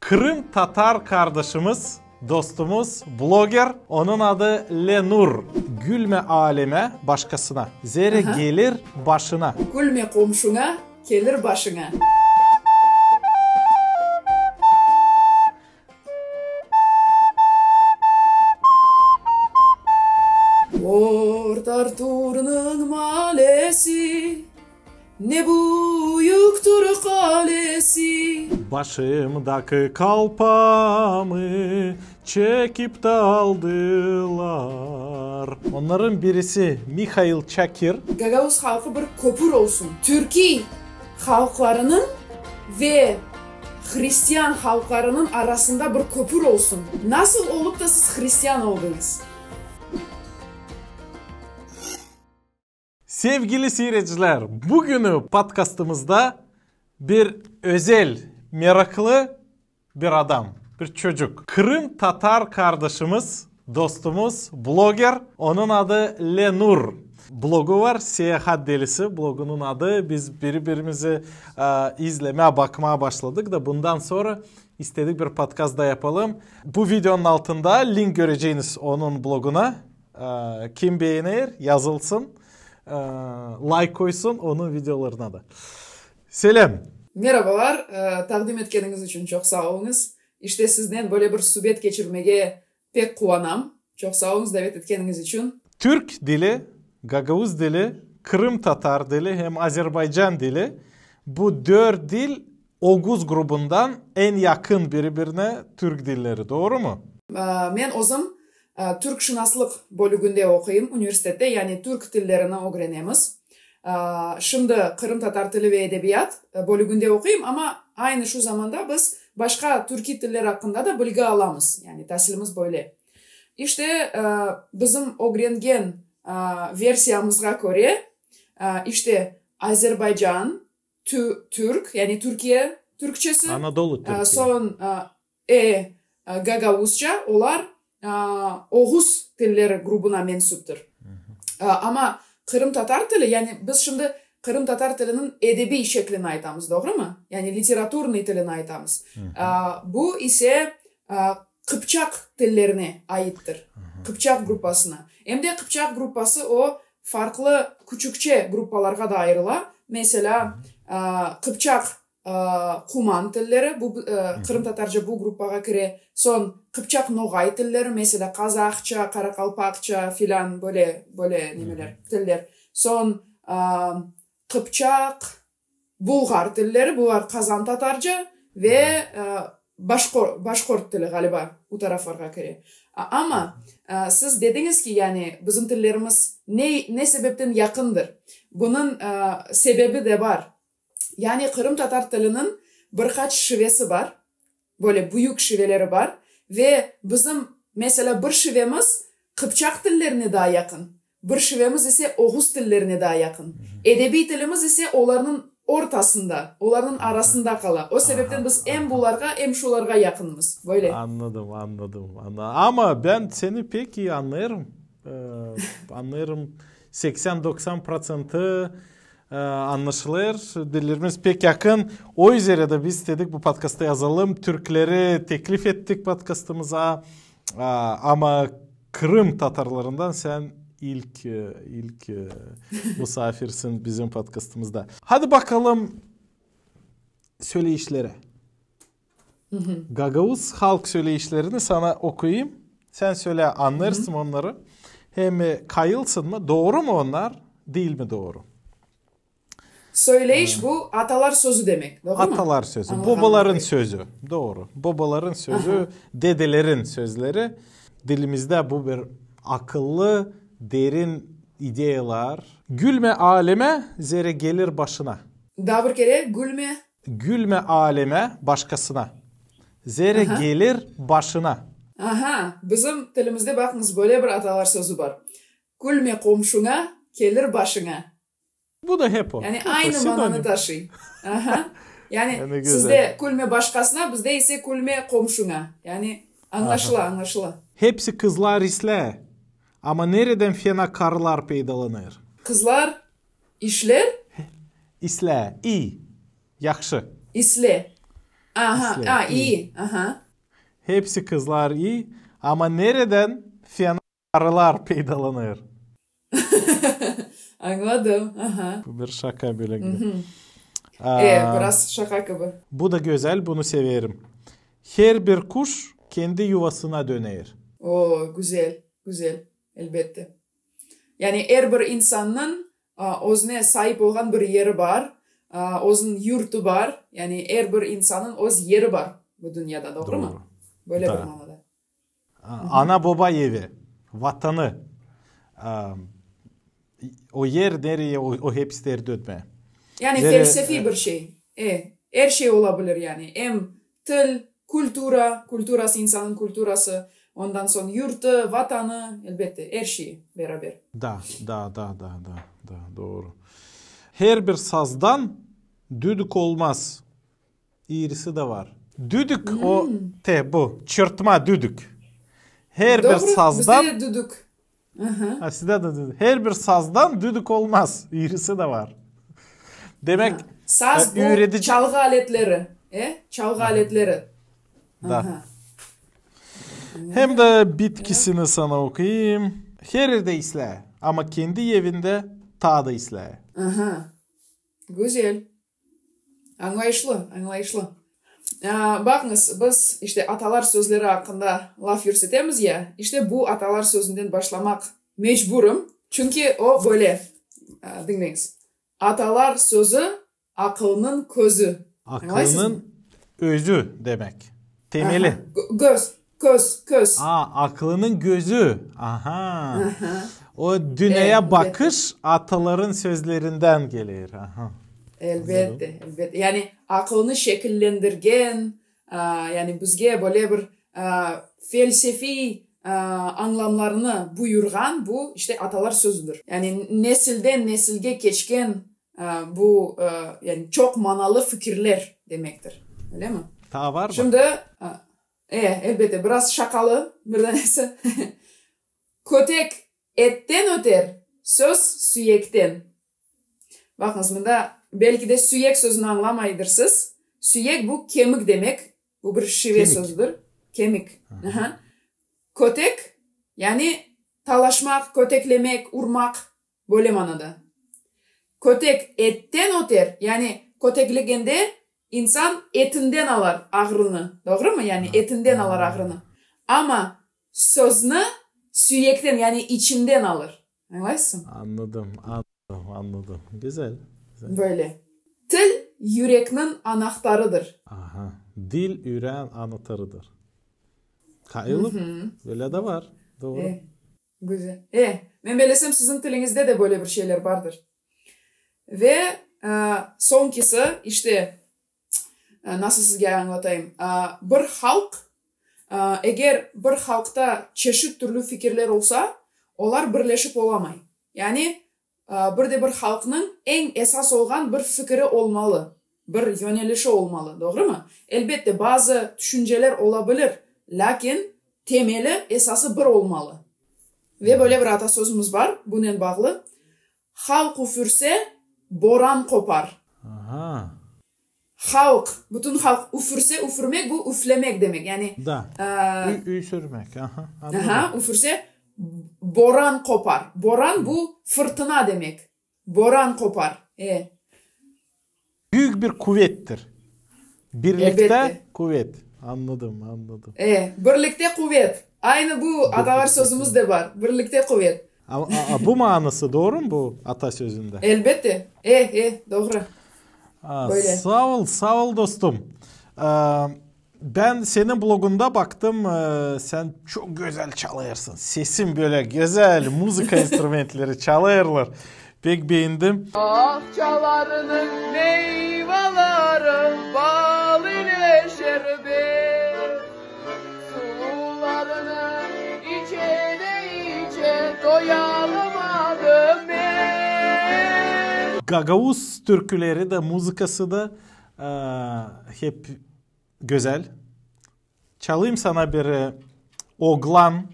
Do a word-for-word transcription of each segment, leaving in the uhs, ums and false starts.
Kırım tatar kardaşımız, dostumuz, bloger, onun adı Lenur. Gülme aleme başkasına, zerä gelir başına. Gülme komşuna, gelir başına. Port Arturnun malesi, ne büyüktür kalesi. Başımdakı kalpamı çekip dä aldılar. Onnarın birisi Mihail Çakir. Gagauz halkı bir köpür olsun. Türki halklarının ve hristian halklarının arasında bir köpür olsun. Nasıl olup da siz hristian oldunuz? Sevgili siiredicilär, büünki podkastımızda bir özel, meraklı bir adam, bir çocuk. Kırım tatar kardaşımız, dostumuz, bloger, onun adı Lenur. Blogu var, Seyahat delisi blogunun adı. Biz biri-birimizi, e, izlemää, bakmaa başladık da bundan sora istedik bir podkast da yapalım. Bu videonun altında link göreceniz onun bloguna. E, kim beener, yazılsın, e, layk koysun onun videolarına da. Selam. Merabalar, e, takdim etkeniz için çok saa olunuş. İştä sizdän bölä bir subet geçirmegä pek kuvanam. Çok saa olunuş davet etkeniz için. Türk dili, gagauz dili, kırımtatar dili hem azerbaycan dili. Bu dört dil Oguz grubundan en yakın biri-birinä türk dilleri, dooru mu? E, men özüm, e, türkşınaslık bölügündä okuyum universitettä, yani türk dillerini ögrenemiz. E, şindi kırımtatar dili ve edebiyat, e, bölügündä okuyum, ama aynı şu zamanda biz başka türki diller akkında da bilgi alamız, yani tasilimiz bölä. İştä, e, bizim ögrengen, e, versiyamızğa körä, e, iştä Azerbaycan, tü-, türk, yani Türkiye türkçesi. Anadolu türkü. E, son, e, e, e, gagauzça, olar, e, oguz dilleri grubuna mensuptur. E, ama kırımtatar dili, yani biz şindi kırımtatar dilinin edebiy şeklini aytamız, dooru mu? Yani literaturnıy dilini aytamız. E, bu isä, e, kıpçak dillerinä aittır. Kıpçak gruppasına. Hem dä kıpçak gruppası o farklı küçükçä gruppalarğa da ayırıla. Meselä, e, kıpçak, e, kuman dilleri, bu, e, kırımtatarca bu gruppağa kirä. Son kıpçak-nogay dilleri, meselä kazahça, karakalpakça filan, bölä, bölä nemeler, diller. Son, e, kıpçak, bulgar dilleri, bu var kazantatarca ve, e, başkor-, başkort dili galiba bu taraflarğa kirä. A-, ama, e, siz dediñiz ki, yani bizim dillerimiz ne, ne sebeptän yakındır? Bunun, e, sebebi dä var. Yani kırımtatar dilinin birkaç şivesi var. Bölä büük şiveleri var. Ve bizim, meselä, bir şivemiz kıpçak dillerinä taa yakın. Bir şivemiz isä oguz dillerinä taa yakın. Edebiy dilimiz isä olarnıñ ortasında, olarnıñ arasında kala. O sebeptän biz hem bularğa, hem şularğa yakınmız. Bölä. Annadım, annadım, anna-, ama bän seni pek ii annêêrım. E, annêêrım seksän-doksan proţenti, e, annaşılêr. Dillerimiz pek yakın. O üzerä dä biz istedik bu podkastı yazalım. Türkleri teklif ettik podkastımıza. A, ama Kırım tatarlarından sän ilk, e, ilk, e, musafirsin bizim podkastımızda. Hadi bakalım söleyişlerä. Gagauz halk söleyişlerini sana okuyayım. Sän sölä, annêêrsın onnarı. Hem, e, kayılsın mı? Dooru mu onnar, diil mi dooru? Söleyiş bu atalar sözü demek, dooru mu? Atalar sözü, bobaların sözü. Dooru. Bobaların sözü, dedelerin sözleri. Dilimizdä bu bir akıllı, derin ideyalar. Gülme aleme, zerä gelir başına. Taa bir kerä, gülme. Gülme aleme, başkasına. Zerä gelir başına. Aha, bizim dilimizdä, bakıñız, bölä bir atalar sözü var. Gülme komşuna, gelir başına. Bu da hep o. Yani aynı mananı taşıy. Aha. Yani sizdä gülme başkasına, bizdä isä gülme komşuna. Yani annaşıla, annaşıla. Hepsi kızlar islää. Ama neredän fena karılar peydalanêr? Kızlar işlär? İslää, ii, yahşı. İslää. Aha, islää, a, ii. ii. Aha. Hepsi kızlar ii, ama neredän fena karılar peydalanêr? Annadım, aha. Bu bir şaka bölä gibi. Mhm. A, E, biraz şaka gibi. Bu da gözäl, bunu severim. Herbir kuş kendi yuvasına döner. O, gözäl, gözäl, elbettä. Yani herbir insannın, a, özüne saip olgan bir eri bar, a, özünün yurtu bar. Yani herbir insannın öz eri bar bu dünnedä, dooru mu? Dooru. Bölä Da. bir manada. A, ana-boba evi, vatanı, a, o er, nereyi o, o hepsi dönmää. Yani Zerä, felsefi e, bir şey. E, her şey olabilir yani. Hem til, kultura, kulturası, insanın kulturası, ondan sora yurtu, vatanı, elbettä, her şeyi beraber. Da, da, da, dooru. Herbir sazdan düdük olmaz. İirisi dä var. Düdük o te bu, çırtma düdük. Herbir sazdan. Dooru, bizdä dä düdük. Aha. Ha, sizdä dä düdük. Herbir sazdan düdük olmaz. İirisi dä var. Demäk, ha, saz e, bu üredici çalgı aletleri. E? Çalgı aletleri. Da. Aha. Hem dä bitkisini sana okuyayım. Her erdä islää, ama kendi evindä taa da islää. Aha. Gözäl. Añlayışlı, añlayışlı. A, bakıñız, biz işte atalar sözleri akkında laf yürsetemiz ya, işte bu atalar sözündän başlamak mecburum. Çünkü o bölä, a, diñleyiz. Atalar sözü akılının közü. Añlaysız mı? Akılının özü demäk. Temeli. Aha. Gö-, göz, köz, köz. A, akılının gözü. Aha. Aha. O dünneyä bakış ataların sözlerindän geler. Aha. Elbettä, elbettä. Yani akılını şekillendirgän, a, yani bizgä bölä bir, a, felsefi, a, añlamlarını buyurgan bu işte atalar sözüdür. Yani nesildän nesilgä keçkän, a, bu, a, yani çok manalı fikirlär demektir. Ölä mi? Taa var mı? Şindi, a, e, elbettä, biraz şakalı bir danesi. Kötek ettän öter, söz süektän. Bakıñız, mında belki dä süek sözünü añlamaydırsız. Süek bu kemik demäk. Bu bir şive sözüdür. Kemik. Aha. Kötek, yani talaşmak, köteklemäk, urmak, bölä manada. Kötek ettän öter, yani köteklegändä insan etindän alar ağrını. Dooru mu? Yani etindän alar ağrını. Ama söznü süektän, yani içindän alır. Añlaysın? Annadım, annadım, annadım. Gözäl, gözäl. Bölä. Til üreknin anahtarıdır. Aha. Dil üreyin anahtarıdır. Kayılım. Bölä dä var. Dooru. E, gözäl. E, bän bellesem, sizin tiliñizdä dä bölä bir şeylär vardır. Ve, e, sonkisi, işte, e, nasıl sizgä añlatayım? E, bir halk, e, eger bir halkta çeşit türlü fikirlär olsa, olar birleşip olamay. Yani, e, bir dä bir halknıñ en esas olgan bir fikiri olmalı, bir yönelişi olmalı, dooru mu? Elbettä, bazı tüşüncelär olabilir, laakin temeli, esası bir olmalı. Ve bölä bir atasözümüz var, bunan bağlı. Halk üfürsä, boran kopar. Aha. Halk, bütün halk üfürsä, üfürmäk, bu üflemäk demäk. Yani, da. E, ü-, üfürmäk, aha, annadım. Aha, üfürsä, boran kopar. Boran bu fırtına demäk. Boran kopar. E. Büük bir kuvettir. Birliktä kuvet. Elbettä. Annadım, annadım. E, birliktä kuvet. Aynı bu atalar sözümüz dä var. Birliktä kuvet. A, a, a, bu manası dooru mu bu atasözündä? Elbettä. E, e, dooru. A, bölä. Saa ol, saa ol, dostum. A, bän senin blogunda baktım, e, sän çok gözäl çalêrsın. Sesin bölä gözäl, muzıka instrumentleri çalêrlar. Pek beendim. Bağçalarınıñ meyvaları bal ile şerbet, sularını içe de içe doyalım adım et. Gagauz türküleri dä, muzıkası da, e, hep gözäl. Çalayım sana bir, e, oglan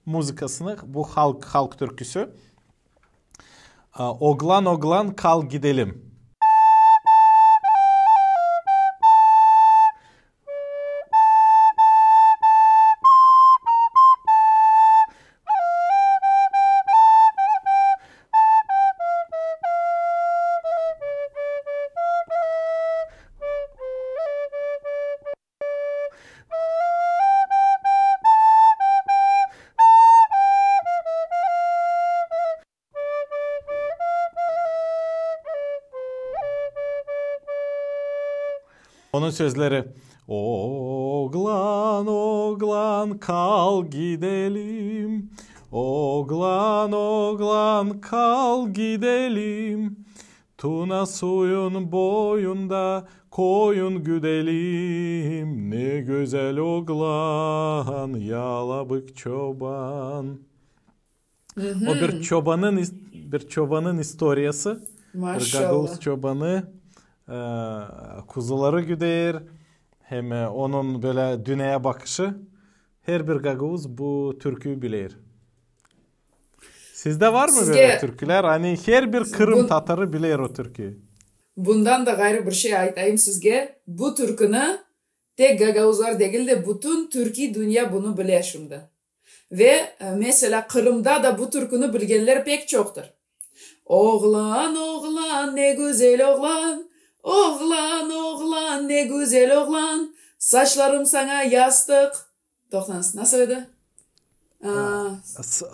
muzıkasını. Bu halk, halk türküsü. A, oglan, oglan, kal gidelim. Onun sözleri: "Oglan, oglan, kal gidelim. Oglan, oglan, kal gidelim. Tuna suyun boyunda koyun güdelim. Ne gözäl oglan, yalabık çoban." O bir çobanın is-, bir çobanın istoriyası. Bir gagauz çobanı, e, kuzuları güder, hem, e, onun bölä dünneyä bakışı. Herbir gagauz bu türküyü biler. Sizdä var mı bölä türkülär? Ani herbir Kırım tatarı biler o türküyü. Bundan da gayrı bir şey aytayım sizgä. Bu türkünü tek gagauzlar degil dä, bütün türkü dünnä bunu bilä şindi. Ve, e, meselä, Kırımda da bu türkünü bilgänlär pek çoktur. Oglan, oglan, ne gözäl oglan, oglan, oglan, ne gözäl oglan, saçlarım sana yastık. Toktanız, nasıl idi?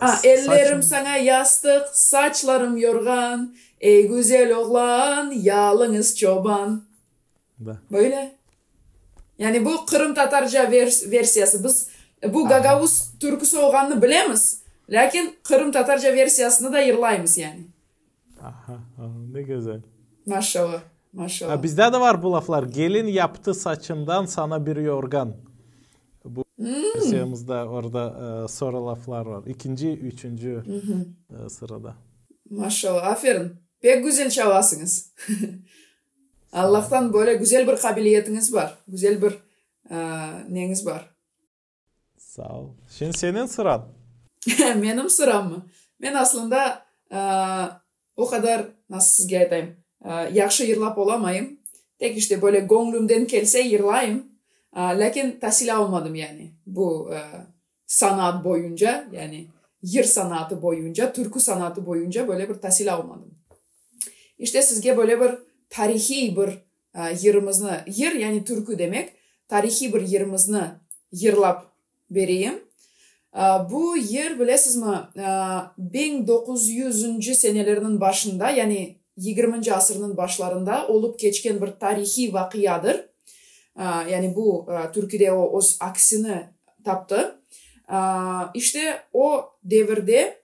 A, ellerim sana yastık, saçlarım yorgan, ey gözäl oglan, yalıngız çoban. Da. Bölä. Yani bu kırımtatarca vers-, versiyası. Biz bu gagauz türküsü olganını bilemiz. Laakin kırımtatarca versiyasını da yırlaymız yani. Aha, aha, ne gözäl. Maşallah, maşallah. Ha, bizdä dä var bu laflar. Gelin yaptı saçından sana bir yorgan. Bu versiyamızda orada, e, sora laflar var. İkinci, üçüncü, e, sırada. Maşallah, aferin. Pek gözäl çalasınız. Allahtan bölä gözäl bir kabiliyetiniz var. Gözäl bir, e, neyiz var. Saa ol. Şindi senin sıran. Menim sıram mı? Men aslında, e, o kadar, nasıl sizgä aytayım, e, yahşı yırlap olamayım. Tek işte bölä göngülümdän kelse yırlayım. E, laakin tasil almadım yani. Bu, e, sanaat boyunca, yani yır sanaatı boyunca, türkü sanaatı boyunca bölä bir tasil almadım. İştä sizgä bölä bir tarihi bir, e, yırımıznı, yır, yani türkü demäk, tarihi bir yırımıznı yırlap bereyim. E, bu yır, bilesizmi, e, bin dokuz üzüncü senelerinin başında, yani yigirminci asırının başlarında olup keçken bir tarihi vakiadır. E, yani bu, e, türküdä o öz aksini taptı. E, işte o devirdä,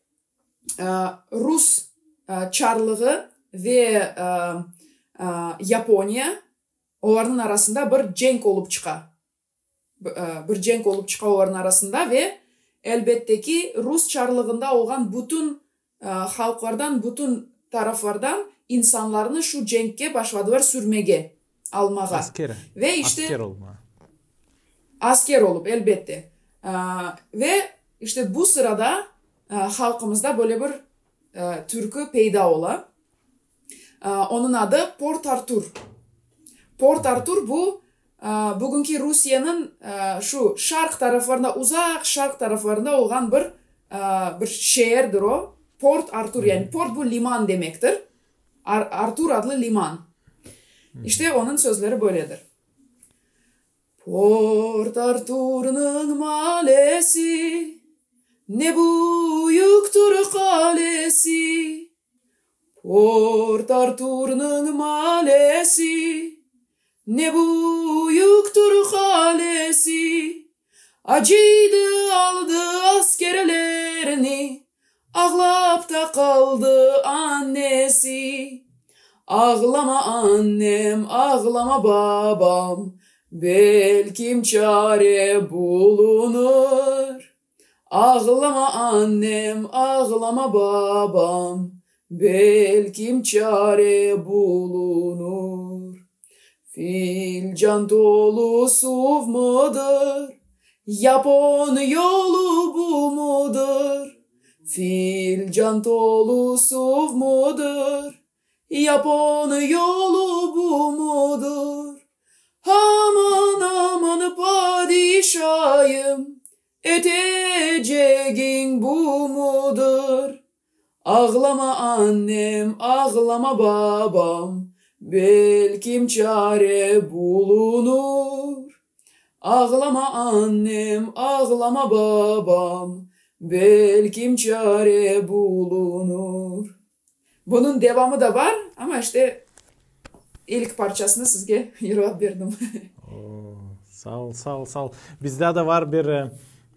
e, rus, e, çarlığı ve, e, e, Yaponiya, olarnın arasında bir cenk olup çıka. B-, e, bir cenk olup çıka olarnın arasında ve, elbettä ki, rus çarlığında olgan bütün, e, halklardan, bütün taraflardan insannarını şu cenkkä başladılar sürmegä, almaga. Asker. Ve işte asker olma. Asker olup, elbettä. E, ve işte bu sırada, e, halkımızda bölä bir, e, türkü peyda ola. E, onun adı Port Artur. Port Artur bu, e, bugünkü Rusiyanın, e, şu şark taraflarında, uzak şark taraflarında olgan bir, e, bir şeerdir o. Port Artur, yani port bu liman demäktir. Ar-, Artur adlı liman. İştä onun sözleri bölädir. Port Arturnun malesi, ne büyüktür kalesi. Port Arturnun malesi, ne büyüktür kalesi. Acıydı, aldı askerlerini, ağlap da kaldı annesi. Ağlama annem, ağlama babam, belkim çare bulunur. Ağlama annem, ağlama babam, belkim çare bulunur. Filcan dolu suv mudur, Yapon yolu bu mudur? Filcan dolu suv mudur, Yapon yolu bu mudur? Aman, aman, padişayım, etecegin bu mudur? Ağlama annem, ağlama babam, belkim çare bulunur. Ağlama annem, ağlama babam, belkim çare bulunur. Bunun devamı da var, ama işte ilk parçasını sizgä yorgap berdim. Oo, saa ol, saa ol, saa ol. Bizdä dä var bir e,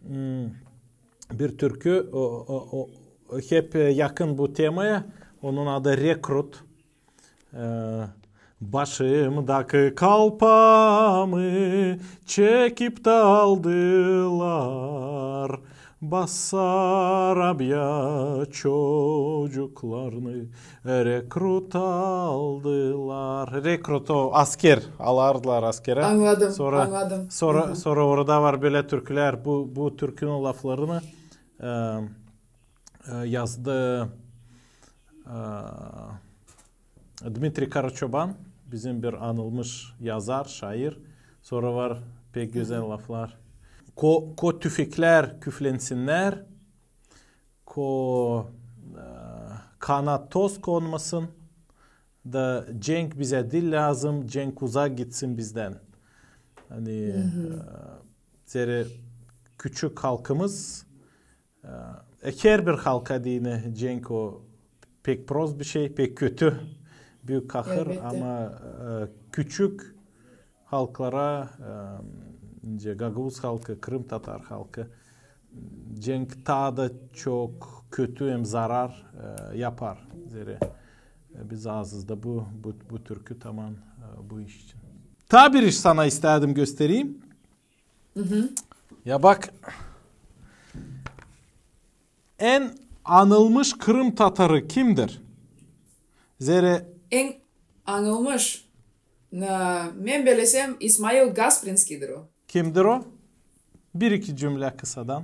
m, bir türkü, o, o, o, hep e, yakın bu temaya. Onun adı Rekrut. E, Başımdakı kalpamı çekip de aldılar, Basarabya çocuklarını rekrut aldılar. Rekrut o asker, alardılar askere. Anladım, Sonra, anladım. sonra, Hı hı. sonra orada var böyle türküler. Bu, bu türkünün laflarını e, e, yazdı e, Dmitriy Karaçoban, bizim bir anılmış yazar, şair. Sonra var pek gözäl laflar. Ko, ko tüfeklär küflensinnär, ko e, kana toz konmasın, da cenk bizä diil lääzım, cenk uzak gitsin bizdän. Ani e, zerä küçük halkımız, e, herbir halka deyni cenk o pek prost bir şey, pek kötü, büük kahır, Elbettä. Ama e, küçük halklara, e, nicä gagauz halkı, krımtatar halkı, cenk taa da çok kötü hem zarar e, yapar. Zerä e, biz azız da bu, bu, bu türkü taman e, bu iş için. Taa bir iş sana istädim göstereyim. Ya bak, en anılmış Krım tatarı kimdir? Zerä En anılmış. Na, men bellesem, İsmail Gasprinskidir o. Kimdir o? Bir iki cümlä kısadan.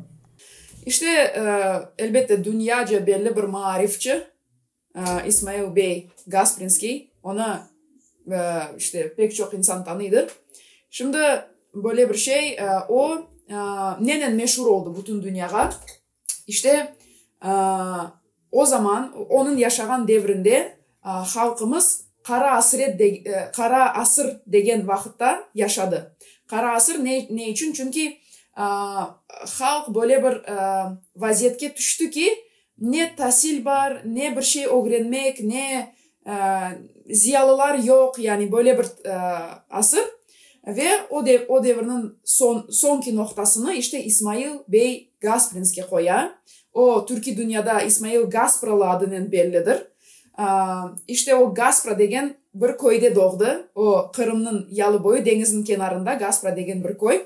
İştä, e, elbettä, dünyaca belli bir maarifçi, e, İsmail bey Gasprinskiy. Ona, e, iştä pek çok insan tanıydı. Şindi bölä bir şey, e, o, e, nenen meşur oldu bütün dünyaga? İştä, e, o zaman, onun yaşağan devrindä, e, halkımız Kara asır de, e, Kara asır degen vakıtta yaşadı. Kara asır ne, ne için? Çünkü, e, halk bölä bir, e, vaziyetkä tüştü ki, ne tasil var, ne bir şey ögrenmäk, ne, e, ziyalılar yok, yani bölä bir, e, asır. Ve o dev, o devrinin son, sonki noktasını iştä İsmail bey Gasprinskiy koya. O türkü dünyada İsmail Gaspralı adınen bellidir. E, iştä o Gaspra degen bir köydä dogdu. O Kırımnın yalı boyu, deñizin kenarında Gaspra degen bir köy.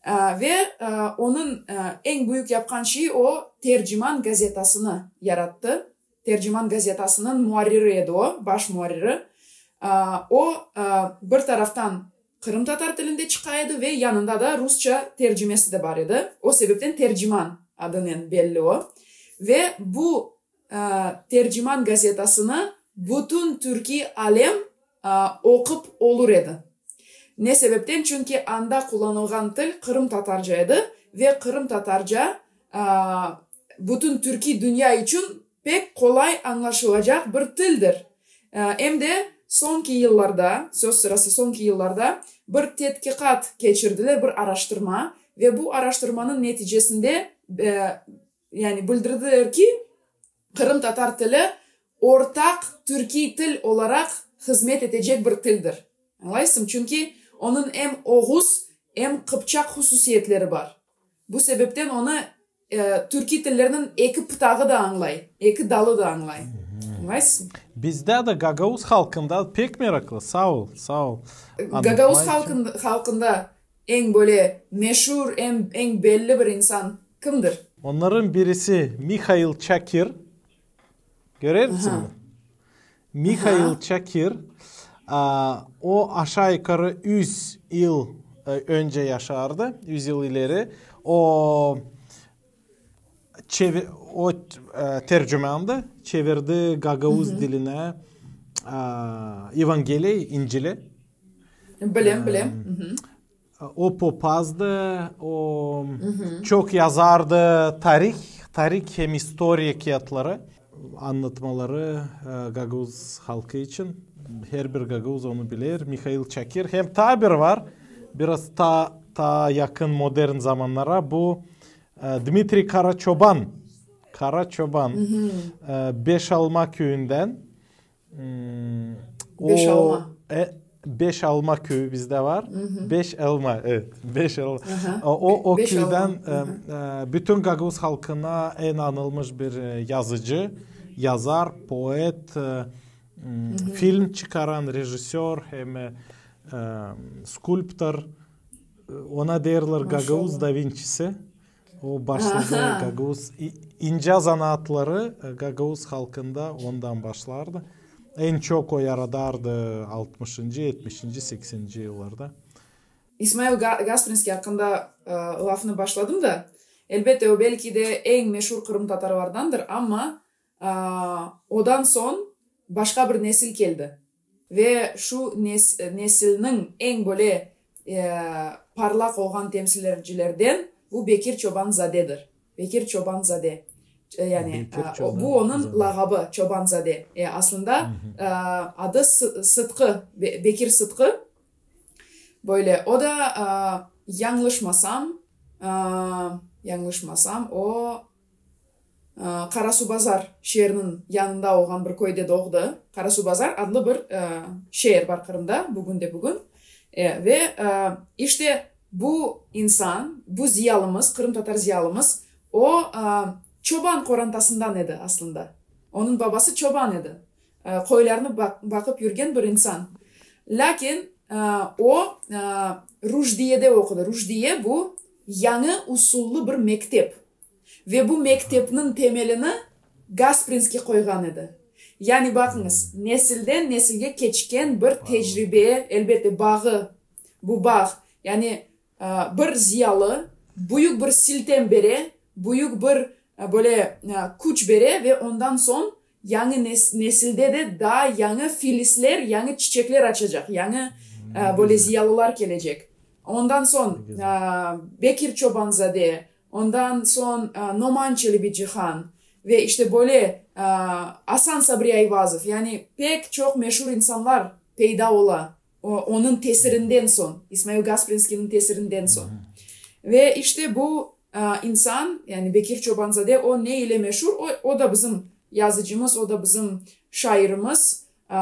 E, ve, e, onun, e, en büük yapkan şeyi o Terciman gazetasını yarattı. Terciman gazetasının muarriri edi o, baş muarriri. E, o, e, bir taraftan krımtatar tilindä çıkaydı ve yanında da rusça tercimesi dä bar edi. O sebeptän Terciman adınen belli o. Ve bu, e, Terciman gazetasını bütün türkü alem, e, okuyup olur edi. Ne sebeptän? Çünkü anda kullanılgan til krımtatarca edi ve krımtatarca, e, bütün türkü dünya için pek kolay añlaşılacak bir tildir. E, hem dä sonki yıllarda, söz sırası sonki yıllarda bir tetkikat keçirdilär, bir araştırma ve bu araştırmanın neticesindä, e, yani bildirdiler ki, krımtatar tili ortak türkü til olarak hızmet etecek bir tildir. Añlaysın? Çünkü onun hem oğuz, hem kıpçak hususiyetleri bar. Bu sebeptän onu, e, türkü tillerinin eki pıtağı da añlay, eki dalı da añlay. Añlaysın? Bizdä dä gagauz halkında pek meraklı. Saa ol, saa ol. Gagauz halkında, halkında en bölä meşur, en, en belli bir insan kimdir? Onnarın birisi Mihail Çakir. Görersin mi? Mihail Çakir, a, o aşaa-yukarı üz yıl e, öncä yaşardı, üz yıl ileri. O çevi-, o e, tercümandı, çevirdi gagauz dilinä, a, Evangeliyi, İncili. Bilem, bilem. O popazdı, o çok yazardı tarih, tarih hem istoriya kiyatları, annatmaları e, gagauz halkı için. Herbir gagauz onu biler. Mihail Çakir. Hem taa bir var. Biraz taa, taa yakın modern zamannara. Bu e, Dmitriy Karaçoban. Karaçoban. E, Beşalma küüyündän. Hmm, Beşalma. E, Beş Alma küüyü bizdä var. Beş Alma, evet. Beş Alma. O, o küüdän, e, bütün gagauz halkına en anılmış bir, e, yazıcı, yazar, poet, e, film çıkaran, rejissör hem, e, skulptor. Ona deerlär gagauz Da Vinçisi. O başladı gagauz, incä zanaatları, e, gagauz halkında ondan başlardı. En çok o yaradardı altmışıncı, etmişinci, sekseninci yıllarda. İsmail Ga-, Gasprinski hakkında, e, lafını başladım da, elbette, o belki de en meşur krımtatarlardandır, ama, e, odan son başka bir nesil geldi. Ve şu nes-, nesilniñ en bölä, e, parlak olgan temsilcilerindän bu Bekir Çobanzadedir. Bekir Çobannzade. E, yani, e, bu onun lagabı, Çobanzade. E, aslında, e, adı Sı-, Sıtkı, Be-, Bekir Sıtkı. Bölä, o da, e, yañlışmasam, e, yañlışmasam, o e, Karasubazar şeeriniñ yanında olgan bir küüdä doodu. Karasubazar adlı bir, e, şeer var Krımda büün dä büün. E, ve, e, işte bu insan, bu ziyalımız, krımtatar ziyalımız, o, e, çoban qorantasından edi aslında. Onun babası çoban edi. E, koylarını bak-, bakıp yürgen bir insan. Laakin, e, o, e, Ruşdiyedä okudu. Ruşdiye bu yañı usullu bir mektep. Ve bu mektepniñ temelini Gasprinski koygan edi. Yani bakıñız, nesildän nesilgä keçken bir tecribe, elbette, bağı, bu bağ. Yani, e, bir ziyalı büük bir siltem bere, büük bir, e, bölä, e, küç bere ve ondan son yañı nes-, nesildä dä daa yañı filislär, yañı çiçeklär açacek, yañı, e, bölä ziyalılar gelecek. Ondan son, e, Bekir Çobanzade, ondan son, e, Noman Çelebicihan ve işte bölä, e, Asan Sabri Ayvazov, yani pek çok meşur insanlar peyda ola o-, onun tesirindän son, İsmail Gasprinskinin tesirindän son. Ve işte bu, e, insan, yani Bekir Çobanzade, o ne ile meşur? O, o da bizim yazıcımız, o da bizim şairimiz. E,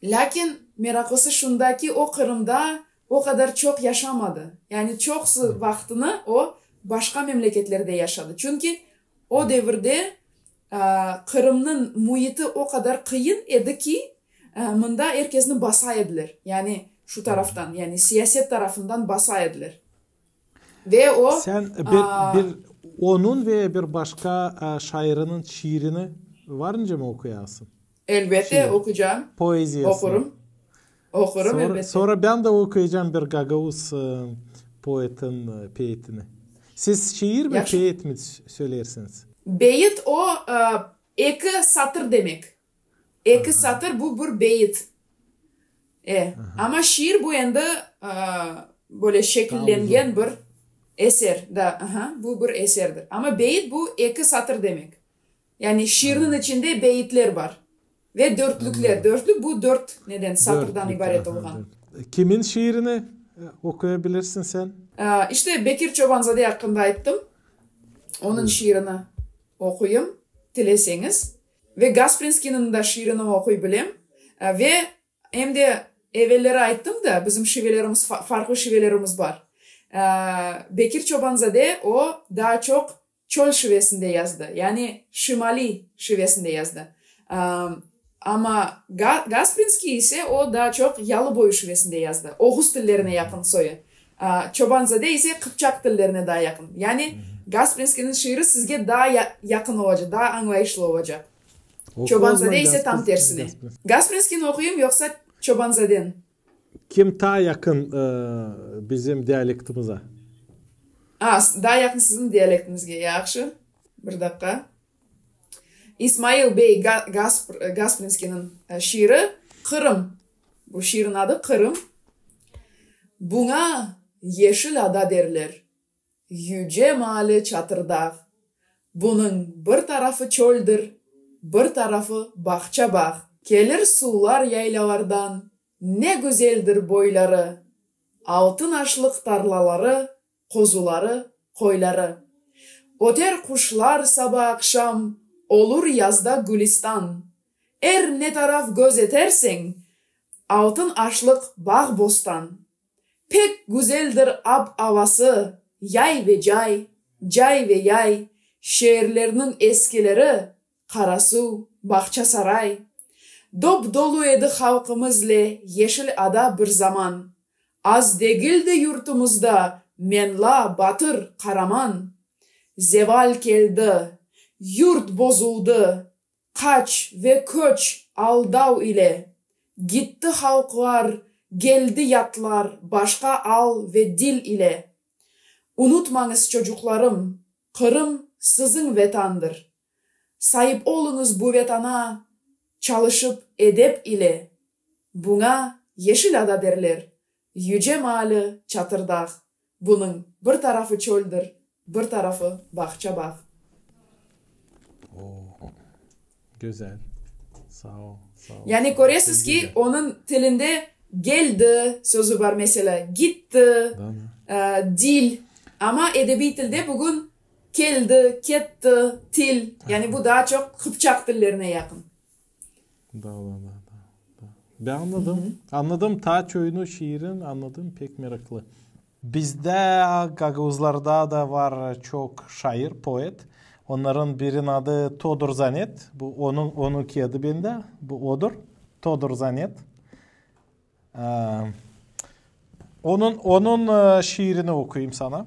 laakin meraklısı şunda ki, o Krımda o kadar çok yaşamadı. Yani çoksu vaktını o başka memleketlerdä yaşadı. Çünkü o devirdä, e, Krımnıñ muiti o kadar kıyın edi ki, e, mında herkesni basa edilär. Yani şu taraftan, yani siyaset tarafından basa edilär. Ve o, sän bir, bir onun ve bir başka, e, şairinin şiirini var nicä mi okuyasın? Elbette okuyacam. Poeziyasını. Okurum. Okurum elbette. Sora bän dä okuyacam bir gagauz, e, poetin, e, peetini. Siz şiir mi, peet mi s-, söleersiniz? Beit o, e, eki satır demek. Eki satır, bu bir beit. E, ama şiir bu endi, e, bölä şekillengen bir eser. Da, aha, bu bir eserdir. Ama beit bu eki satır demek. Yani şiirniñ içindä beitlär var. Ve dörtlüklär. Dörtlük bu dört nedän satırdan ibaret olgan. Kimin şiirini, e, okuyabilirsin sän? E, işte Bekir Çobanzade hakkında ayttım. Onun şiirini okuyum, dileseñiz. Ve Gasprinskinin dä şiirini okuy bilem. E, ve hem dä evelleri ayttım da, bizim şivelerimiz, fa-, farklı şivelerimiz var. E, Bekir Çobanzade o daa çok çöl şivesindä yazdı. Yani şimali şivesindä yazdı. E, ama Ga-, Gasprinski isä o daa çok Yalıboyu şivesindä yazdı. Oğuz tillerinä yakın soyu. A, Çobanzade isä kıpçak tillerinä daa yakın. Yani Gasprinskinin şiiri sizgä daa ya-, yakın olacek, daa añlayışlı olacek. Çobanzade isä tam tersinä. Gasprinskini okuyum yoksa Çobanzaden? Kim taa yakın, e, bizim dialektimiza? A, s-, daa yakın sizin dialektinizgä. Yahşı. Bir dakika. İsmail bey Ga-, Gaspr-, Gasprinskinin, e, şiiri Kırım. Bu şiirin adı Kırım. Buña eşil ada derlär. Yüce maali Çatırdağ. Bunıñ bir tarafı çöldir, bir tarafı bağça-bağ. Kelir suular yaylalardan, ne gözeldir boyları. Altın aşlıq tarlaları, kozuları, koyları. Öter quşlar saba-akşam, olur yazda gülistan. Er ne taraf göz eterseñ, Altın aşlık, baa-bostan. Pek güzeldir ap-avası, yay ve cay, cay ve yay, şeerlerinin eskileri, Karasuv, Bağça-Saray. Dop-dolu edi halkımız le Yeşil ada bir zaman. Az degildi yurtumuzda menla, batır, karaman. Zeval keldi, yurt bozuldu, kaç ve köç aldav ile. Gitti halklar, geldi yatlar başka al ve dil ile. Unutmañız, çocuklarım, Kırım sizin vetandır. Saip oluñız bu vetana, çalışıp edep ile. Buna Yeşil ada derler, yüce maali Çatırdağ. Bunun bir tarafı çöldür, bir tarafı bağça-bağ. Oo, gözäl. Saa ol, saa ol. Yani köresiz ki, onun tilindä geldi sözü var, meselä, gitti, e, dil. Ama edebi tilde büün keldi, ketti, til. Yani bu taa çok kıpçak tillerinä yakın. Da, da, da, da, da. Bän annadım. Annadım, taa çoyunu şiirin annadım, pek meraklı. Bizdä, gagauzlarda da var çok şair, poet. Onnarın birinin adı Todur Zanet. Bu onun, onunkı adı bendä. Bu odur. Todur Zanet. Ee, onun, onun, e, şiirini okuyayım sana.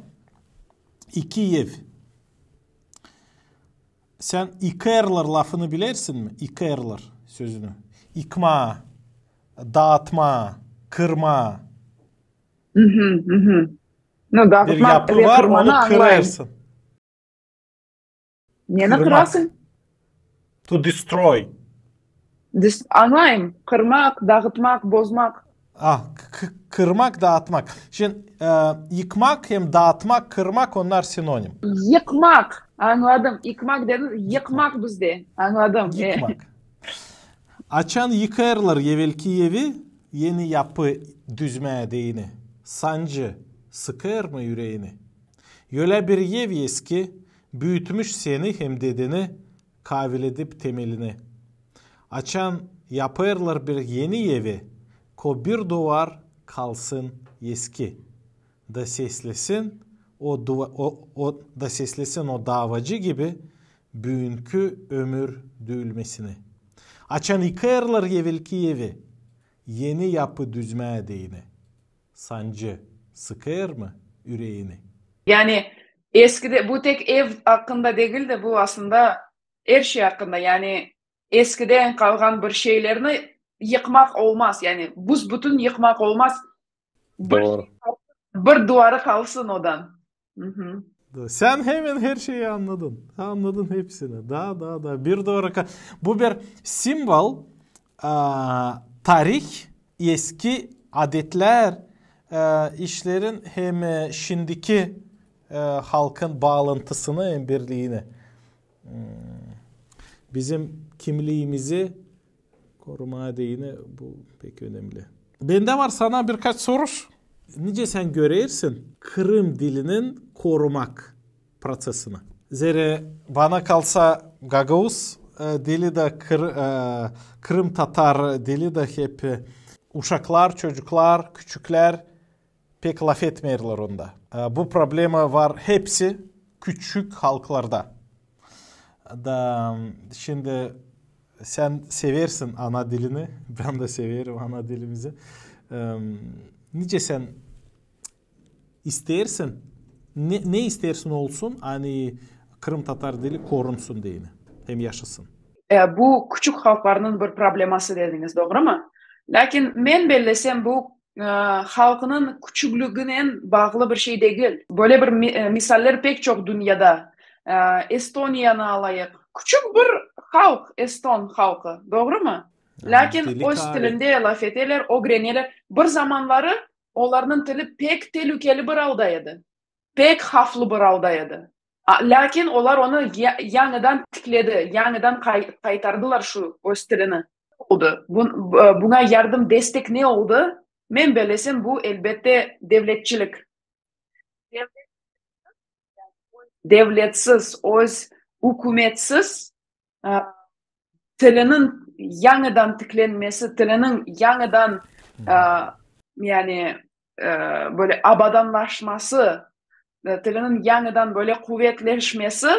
İki ev. Sän ikerlär lafını bilersin mi? İkerlär sözünü. İkmaa, daatmaa, kırmaa. Mhm, mhm. No, daatmaa, bir yapı var, onu kırêrsın. Neni kırêrsın? To destroy. Añlayım. Kırmak, daatmak, bozmak. Ah, kırmak, daatmak. Şindi, e, yıkmak hem daatmak, kırmak, onnar sinonim. Yıkmak. Añladım. Yıkmak dedin, yıkmak bizdä. Añladım. Yıkmak. Açan yıkêrlar evelki evi, eni yapı düzmää deyni. Sancı sıkêr mı üreeni? Ölä bir ev eski, büütmüş seni hem dedeni, kaviledip temelini. Açan yapêrlar bir eni evi, ko bir duvar kalsın eski. Da seslesin o, o, o, da seslesin o daavacı gibi büünkü ömür düüyülmesini. Açan yıkêrlar evelki evi, eni yapı düzmää deyni. Sancı sıkêr mı üreeni? Yani eskidä, bu tek ev akkında degil dä, bu aslında her şey akkında. Yani eskidän kalgan bir şeylerini yıkmak olmaz. Yani büs-bütün yıkmak olmaz. Bir, bir duvarı kalsın odan. Sän hemen her şeyi annadın. Annadın hepsini. Da, da, da. Bir duvarı ka-, bu bir simbol, a, tarih, eski adetlär, e, işlerin hem, e, şindiki, e, halkın baalantısını hem birliini. Hmm. Bizim kimliimizi korumaa deyni bu pek önemli. Bendä var sana birkaç soruş. Nicä sän görersin Kırım dilinin korumak proţesini? Zerä bana kalsa gagauz, e, dili dä kır-, e, krımtatar dili dä hep, e, uşaklar, çocuklar, küçüklär pek lafetmeerlär onda. E, bu problema var hepsi küçük halklarda. Da şindi sän seversin ana dilini, bän dä severim ana dilimizi. E, nicä sän isteersin, ne, ne isteersin olsun, ani krımtatar dili korunsun deyni, hem yaşasın? E, bu küçük halklarının bir probleması dediñiz, dooru mu? Laakin bän bellesem, bu e, halkının küçüklüünän baalı bir şey degil. Bölä bir mi-, e, misaller pek çok dünnedä. E, Estoniyanı alayık. Küçük bir halk, eston halkı, dooru mu? Laakin öz tilindä lafederlär, üürenerlär. Bir zamanları onnarın tili pek telükeli bir aldaydı. Pek havflı bir aldaydı. A, laakin onnar onu ya-, yañıdan tikledi, yañıdan kay-, kaytardılar şu öz tilini. Oldu. Bun-, bu-, buna yardım, destek ne oldu? Bän bellesem, bu, elbettä, devletçilik. Devletsiz, öz ükümetsiz, e, tilinin yaanıdan tiklenmesi, tilinin yaanıdan, e, yani, e, bölä abadanlaşması, e, tilinin yaanıdan bölä kuvetleşmesi,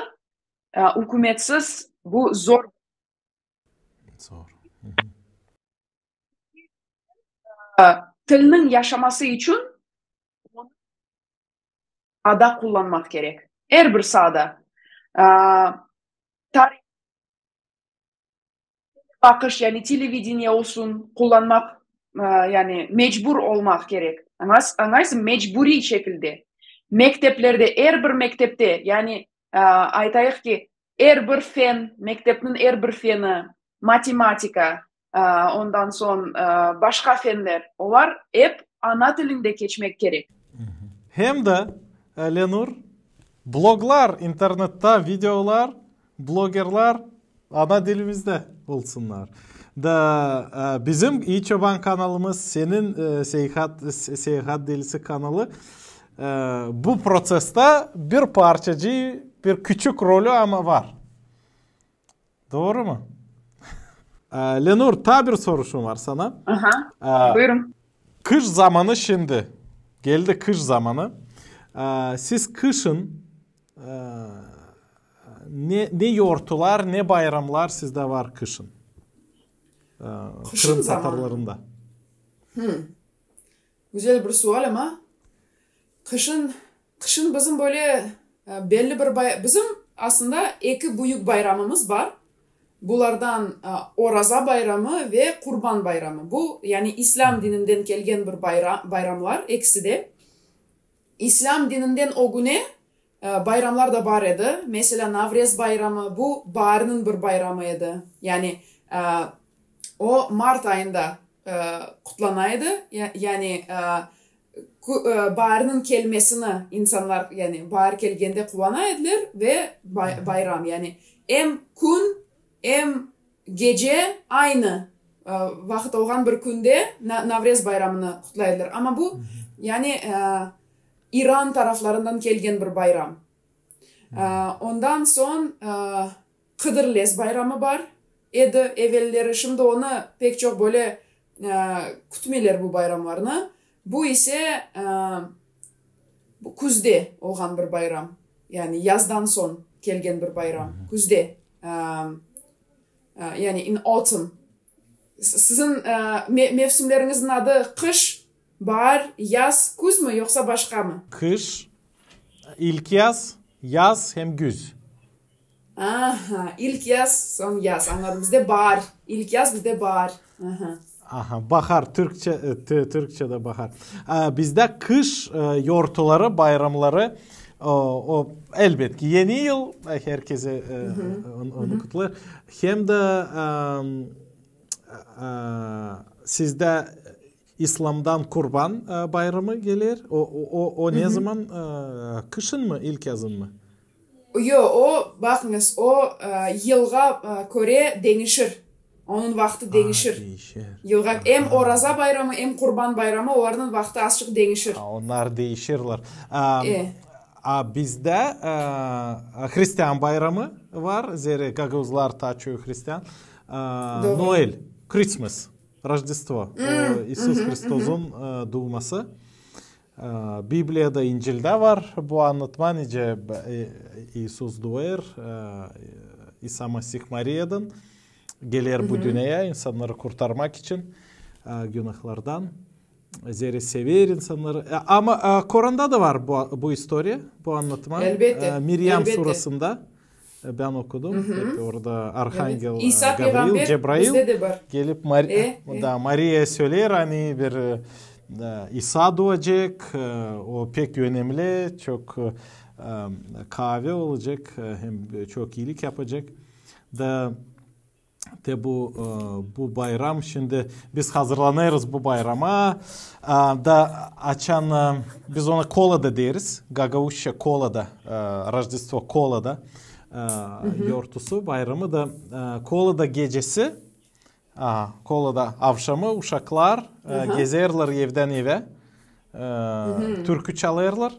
e, ükümetsiz bu zor. Zor. E, tilinin yaşaması için onu ada kullanmak kerek. Herbir saada. E, tarih bakış, yani televideniye olsun, kullanmak, e, yani mecbur olmak kerek. Anas-, annarsın, mecburi şekildä. Mekteplerdä, herbir mekteptä, yani, e, aytayık ki, herbir fen, mektepnin herbir feni, matematika, e, ondan soñ, e, başka fenlär, olar hep ana tilindä keçmek kerek. Hem dä, e, Lenur, bloglar, internettä videolar, blogerlar ana dilimizdä olsunnar. Da, e, bizim İi Çoban kanalımız, senin, e, Seyahat, Se-, Seyahat Delisi kanalı, e, bu proţestä bir parçacıı, bir küçük rolü ama var. Dooru mu? E, Lenur, taa bir soruşum var sana. Aha, e, buyurun. Kış zamanı şindi. Geldi kış zamanı. E, siz kışın, e, ne, ne yortular, ne bayramlar sizdä var kışın? E, Kışın zamanı. Kırım tatarlarında. Gözäl bir sual, ama kışın, kışın bizim bölä, e, belli bir bay-, bizim aslında eki büük bayramımız var. Bulardan, e, Oraza bayramı ve Kurban bayramı. Bu, yani, İslâm dinindän kelgen bir bayra-, bayramlar, ekisi dä. İslâm dinindän o günä, e, bayramlar da bar edi. Meselä, Navrez bayramı, bu baarının bir bayramı edi. Yani, e, o mart ayında, e, kutlana edi. Ya-, yani, e, ku-, e, baarının kelmesini insannar, yani, baar kelgendä kulana edilär ve bay-, bayram, yani, hem kün, hem gecä aynı, e, vakıt olgan bir kündä Na-, Navrez bayramını kutla edilär. Ama bu, yani, e, İran taraflarından kelgen bir bayram. E, ondan soñ, e, Kıdırlez bayramı bar edi evelleri. Şindi onu pek çok bölä, e, kütmeylär bu bayramlarını. Bu isä, e, bu küzdä olgan bir bayram. Yani yazdan soñ kelgen bir bayram. Küzdä. E, e, yani in autumn. S-, sizin, e, me-, mevsimleriñizin adı kış, baar, yaz, küz mü, yosa başka mı? Kış, ilk yaz, yaz hem güz. Aha, ilk yaz, soñ yaz. Añladım. Bizdä baar. İlk yaz bizdä baar. Aha. Aha, bahar, türkçä, e, tü-, türkçädä bahar. E, bizdä kış, e, yortuları, bayramları, o, o, elbetki, Eni yıl, e, herkezi, e, on-, onu kutlêêr. Hem dä, e, e, sizdä İslâmdan Kurban, e, bayramı geler. O, o, o, o ne zaman, e, kışın mı, ilk yazın mı? Yo, o, bakıñız, o, e, yılğa, e, körä deñişir. Onun vaktı deñişir. Yılğa hem Oraza bayramı, hem Kurban bayramı, olarnıñ vaktı azçık deñişir. A, onnar deişerlär. A, e, a bizdä, e, hristian bayramı var, zerä gagauzlar taa çoyu hristian. E, Noel, Christmas, Rojdestvo, o İisus Hristosun, e, duuması. E, Bibliyada, İncildä var bu annatma, nicä, e, İisus duêr, e, İsa Masih Mariyadan geler bu dünneyä insannarı kurtarmak için, e, günahlardan. Zerä sever insannarı. E, ama, e, Koranda da var bu, bu istoriya, bu annatma. Elbettä. E, Miryam surasında. E, bän okudum. Hep orada arhangel, e, İsa Gavril, peyğambär, Cebrail bizdä dä bar. Gelip Mari-, e, e, da, Mariyaya söleer, ani bir, e, İsa duacek, e, o pek önemli, çok, e, kaavi olacek, e, hem çok iilik yapacek. Da, te bu, e, bu bayram, şindi biz hazırlanêrız bu bayrama. E, da açan, e, biz ona kolada deriz, gagauzça kolada, e, Rojdestvo kolada, e, yortusu, bayramı da, e, kolada gecesi, a, kolada avşamı uşaklar, e, gezerlär evdän evä, e, türkü çalêrlar.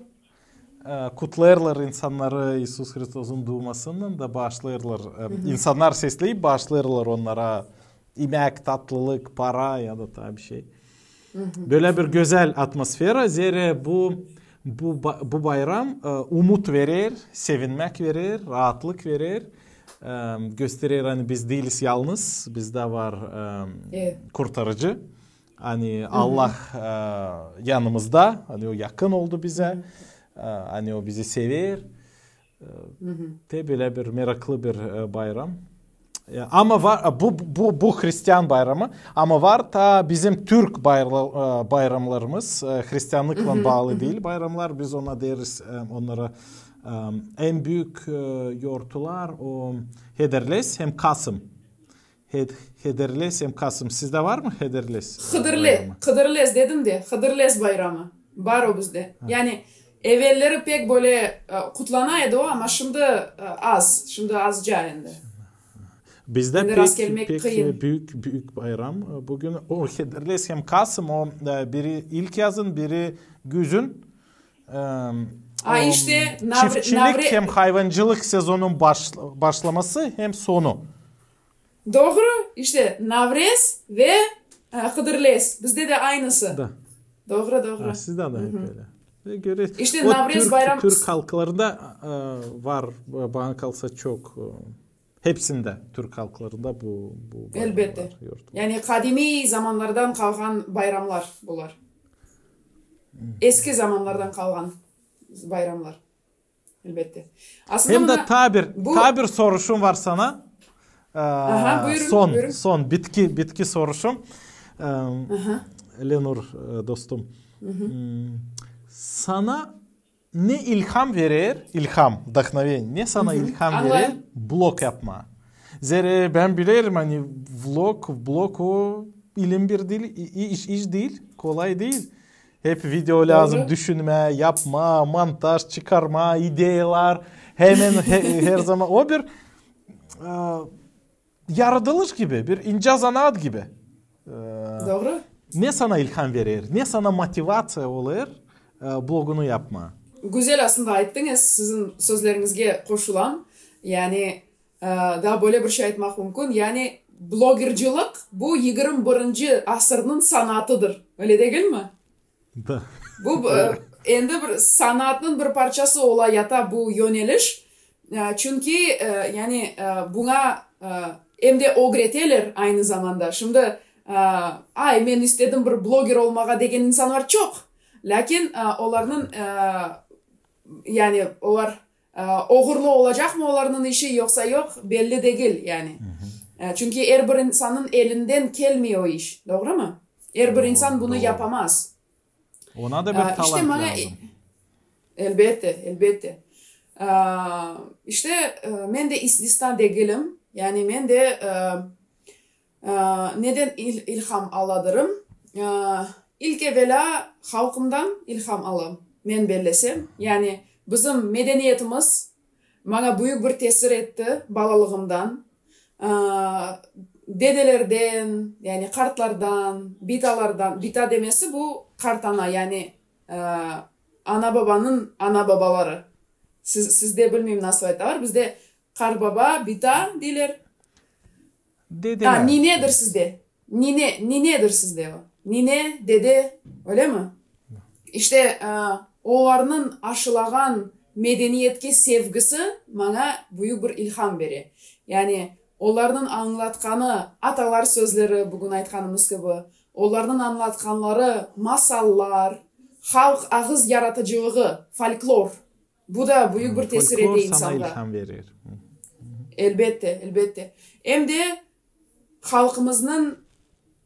E, kutlêêrlar insannarı İisus Hristosun duumasınnan da baaşlêêrlar. E, insannar sesleyip baaşlêêrlar onnara imäk, tatlılık, para ya da taa bir şey. Bölä bir gözäl atmosfera, zerä bu, bu, ba- bu bayram e, umut verer, sevinmäk verer, raatlık verer, e, gösterer, ani biz diiliz yalnız, bizdä var e, kurtarıcı. Ani Allah e, yanımızda, ani o yakın oldu bizä, e, ani o bizi sever. E, Te bölä bir meraklı bir e, bayram. E, Ama var, e, bu, bu, bu hristian bayramı. Ama var taa bizim türk bayra- e, bayramlarımız, e, hristianlıklan baalı diil bayramlar. Biz ona deeriz, e, onnara e, en büük e, yortular, o Hederlez hem Kasım. Hed- Hederlez hem Kasım. Sizdä var mı Hederlez e, Hıdırle, bayramı? Hıdırlez dedim dä, Hıdırlez bayramı. Var o bizdä. Yani evelleri pek bölä e, kutlanaydı o, ama şindi e, az. Şindi azca endi. Bizdä pek, pek e, büük, büük bayram. E, büün o Hederlez hem Kasım, o e, biri ilkyazın, biri güzün. E, A, o, işte, Navre- çiftçilik Navre- hem hayvancılık sezonun baş- başlaması hem sonu. Dooru, işte, Navrez ve e, Hıdırlez. Bizdä dä aynısı. Da. Dooru, dooru. Ha, sizdä dä hep ölä. Ve göre- İşte o Navrez türk, bayram- türk halklarında e, var, e, bana kalsa çok, e, hepsindä türk halklarında bu, bu bayramlar var. Elbettä. Yani kadimi zamanlardan kalgan bayramlar bular. Eski zamanlardan kalgan bayramlar. Elbettä. Aslında hem dä bana taa bir, bu taa bir soruşum var sana. E, Aha, buyurun, son, buyurun. Son bitki, bitki soruşum. E, Lenur, e, dostum. Hmm, Sana ne ilham verer, ilham, вдохновение, ne sana ilham verer blog yapmaa? Zerä bän bilerim, ani vlog, blog o ilim bir diil, i- iş, iş diil, kolay diil. Hep video lääzım düşünmää, yapmaa, montaj çıkarmaa, ideyalar, hemen he- herzaman o bir e, yaradılış gibi, bir incä zanaat gibi. E, Dooru. Ne sana ilham verer, ne sana motivaţiya olêr e, blogunu yapmaa? Gözäl aslında ayttıınız, sizin sözleriñizä koşulam. Yani e, taa bölä bir şey aytmak mümkün. Yani blogercilik bu yigirmi birinci asırnın sanaatıdır. Ölä degil mi? Da. Bu e, endi bir sanaatnın bir parçası ola yata bu yöneliş. E, çünki e, yani e, buna e, hem dä ögreteler aynı zamanda. Şindi e, ay, men istedim bir bloger olmağa degen insannar çok. Laakin e, olarnın e, yani olar e, ourlu olacak mı olarnın işi yoksa yok, belli degil yani. E, çünki herbir insannın elindän kelmeer o iş. Dooru mu? Herbir insan bunu yapamaz. Ona da bir talant lääzım. Elbettä, elbettä. E, işte e, men dä istisna degilim. Yani men dä e, e, nedän il- ilham alarım? E, ilk evelä halkımdan ilham alarım. Men bellesem. Yani bizim medeniyetimiz bana büük bir tesir etti balalığımdan. E, dedelerdän, yani kartlardan, bitalardan, bita demesi bu kartana, yani e, ana-babanın ana-babaları. Siz, sizdä bilmeerim nasıl aytalar. Bizdä kartbaba, bita deerlär. Dedelär. Ha, ninedir sizdä. Nine, ninedir sizdä o. Nine, dede, ölä mi? İştä e, olarnın aşılağan medeniyetkä sevgisi maña büük bir ilham berer. Yani olarnın añlatkanı, atalar sözleri, büün aytkanımız kibi, olarnın añlatkanları, masallar, halk ağız yaradıcılığı, folklor. Bu da büük bir tesir eder insanda. Folklor sana ilham berer. Elbettä, elbettä. Hem dä halkımıznın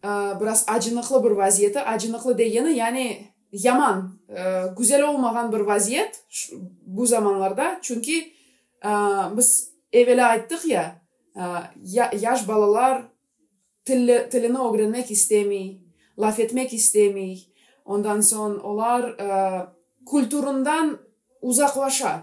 e, biraz acınıklı bir vaziyeti, acınıklı deyni, yani yaman, e, gözäl olmağan bir vaziyet bu zamanlarda. Çünkü e, biz evelä ayttık ya, e, ya- yaş balalar tilini ögrenmäk istämeer, lafetmäk istämeer. Ondan soñ olar e, kulturundan uzaklaşa.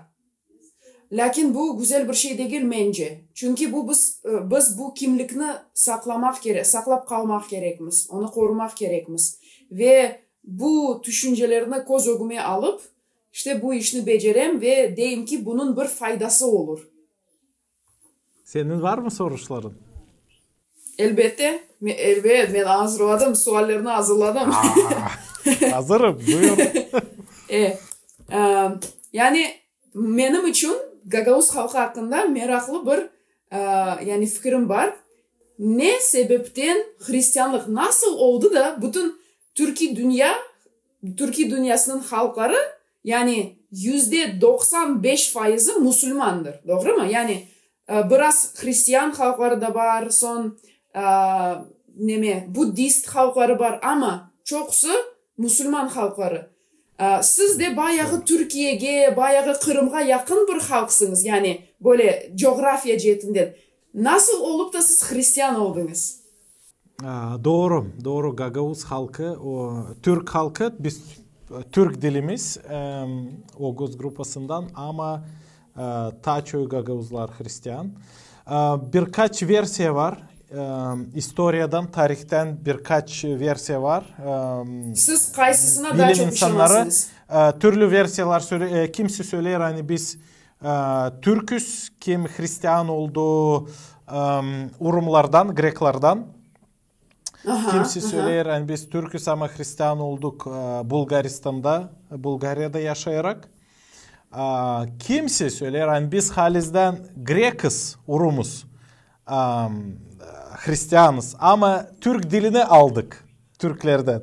Laakin bu gözäl bir şey degil mencä. Çünkü bu biz, e, biz bu kimlikni saklamaq kerek, saklap kalmaq kerekmiz, onu korumaq kerekmiz. Ve bu tüşüncelerni köz ögümä alıp, iştä bu işni becerem ve deerim ki, bunun bir faydası olur. Senin var mı soruşların? Elbette. Me- Elbet, men hazırladım, suallerini hazırladım. Aa, hazırım, buyur. E, e, Yani, menim için gagauz halkı hakkında meraklı bir, e, yani, fikirim var. Ne sebepten hristianlık nasıl oldu da bütün Türkiye dünya, Türkiye dünyasının halkları, yani, yüzde doksan beş faizi musulmandır, doğru mu? Yani, e, biraz hristian halkları da var, son, e, neme, budist halkları var, ama çokusu musulman halkları. E, siz de bayağı Türkiye'ye, bayağı Kırım'a yakın bir halksınız, yani, böyle coğrafya ceetinden. Nasıl olup da siz hristian oldunuz? Aa, doğru, doğru. Gagauz halkı, o türk halkı, biz türk dilimiz, em, oğuz grupasından, ama, e, taa çoyu gagauzlar hristian. E, birkaç versiya var. Em, istoriyadan, tarihtan birkaç versiya var. Em, Siz kaysısına daha çok insanları, işemersiniz? E, türlü versiyalar söyle, e, kimisi söyleer, ani biz, e, türküz, kim hristian oldu, em, urumlardan, greklardan. Kimisi söyleer, ani biz türküz, ama hristian olduk, e, Bulgaristanda, Bulgariyada yaşayarak. A, kimisi söyleer, ani biz halizdän grekız, urumuz, am, hristianız, ama türk dilini aldık türklerdän.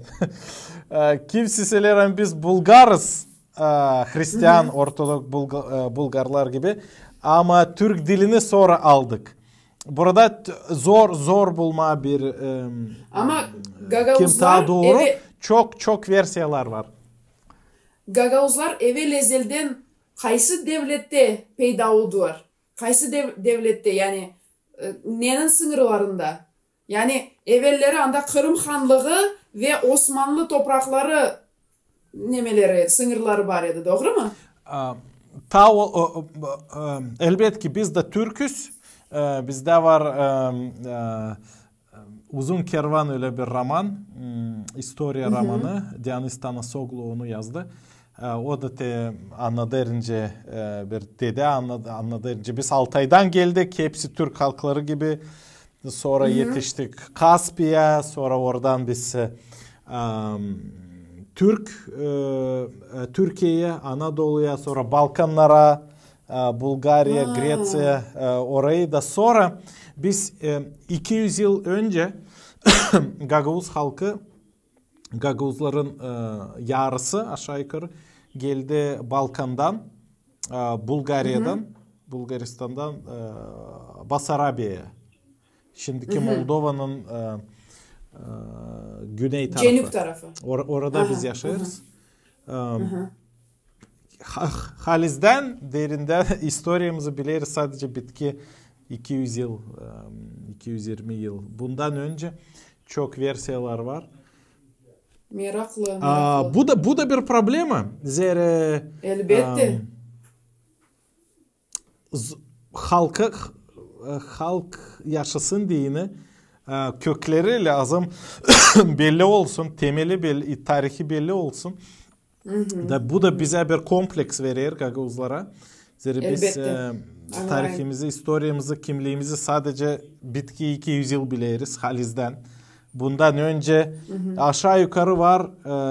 E, kimisi söyleer, ani biz bulgarız, e, hristian, ortodok bulga- e, bulgarlar gibi, ama türk dilini sora aldık. Burada t- zor, zor bulma bir, em, Ama kim gagauzlar taa doğru. eve- Çok, çok versiyalar var. Gagauzlar evel-ezeldän kaysı devlette peyda oldular? Kaysı dev- devlette, yani, e, nenin sıñırlarında? Yani, evelleri anda Kırım hanlığı ve Osmanlı toprakları nemeleri, sıñırları var edi, doğru mu? A, taa o, o, o, e, elbetki biz dä türküz. E, bizdä var, e, e, Uzun kervan ölä bir roman, m, istoriya romanı, Dionis Tanasoglu onu yazdı. E, o da te annaderince, e, bir dedä anna- annaderince biz Altaydan geldik, hepsi türk halkları gibi. Sora etiştik Kaspiya, sora oradan biz, e, am, Türk, e, e, Türkiyeyä, Anadoluya, sora Balkannara, e, Bulgariya, Greţiya, e, orayı da sora biz, e, iki üz yıl önce gagauz halkı, gagauzların, e, yarısı aşaa-yukarı geldi Balkandan, e, Bulgariyadan, Bulgaristandan, e, Basarabiyaya. Şindiki Moldovanın, e, e, güney tarafı. Cenüp tarafı. Or- orada biz yaşêêrız. E, ha- halizdän derindän istoriyamızı bileriz sadece bitki iki üz yıl, e, iki üz irmi yıl. Bundan önce çok versiyalar var. Meraklı, Aa, meraklı. bu da, bu da bir problema. Zerä, Elbette. em, z- halkı, e, halk yaşasın deyni, e, kökleri lääzım belli olsun, temeli belli, tarihi belli olsun. Da bu da bizä bir kompleks verer gagauzlara. Zerä biz, Elbette. e, Añlayım. tarihimizi, istoriyamızı, kimliyimizi sadece bitki iki üz yıl bileriz halizdän. Bundan önce aşaa-yukarı var,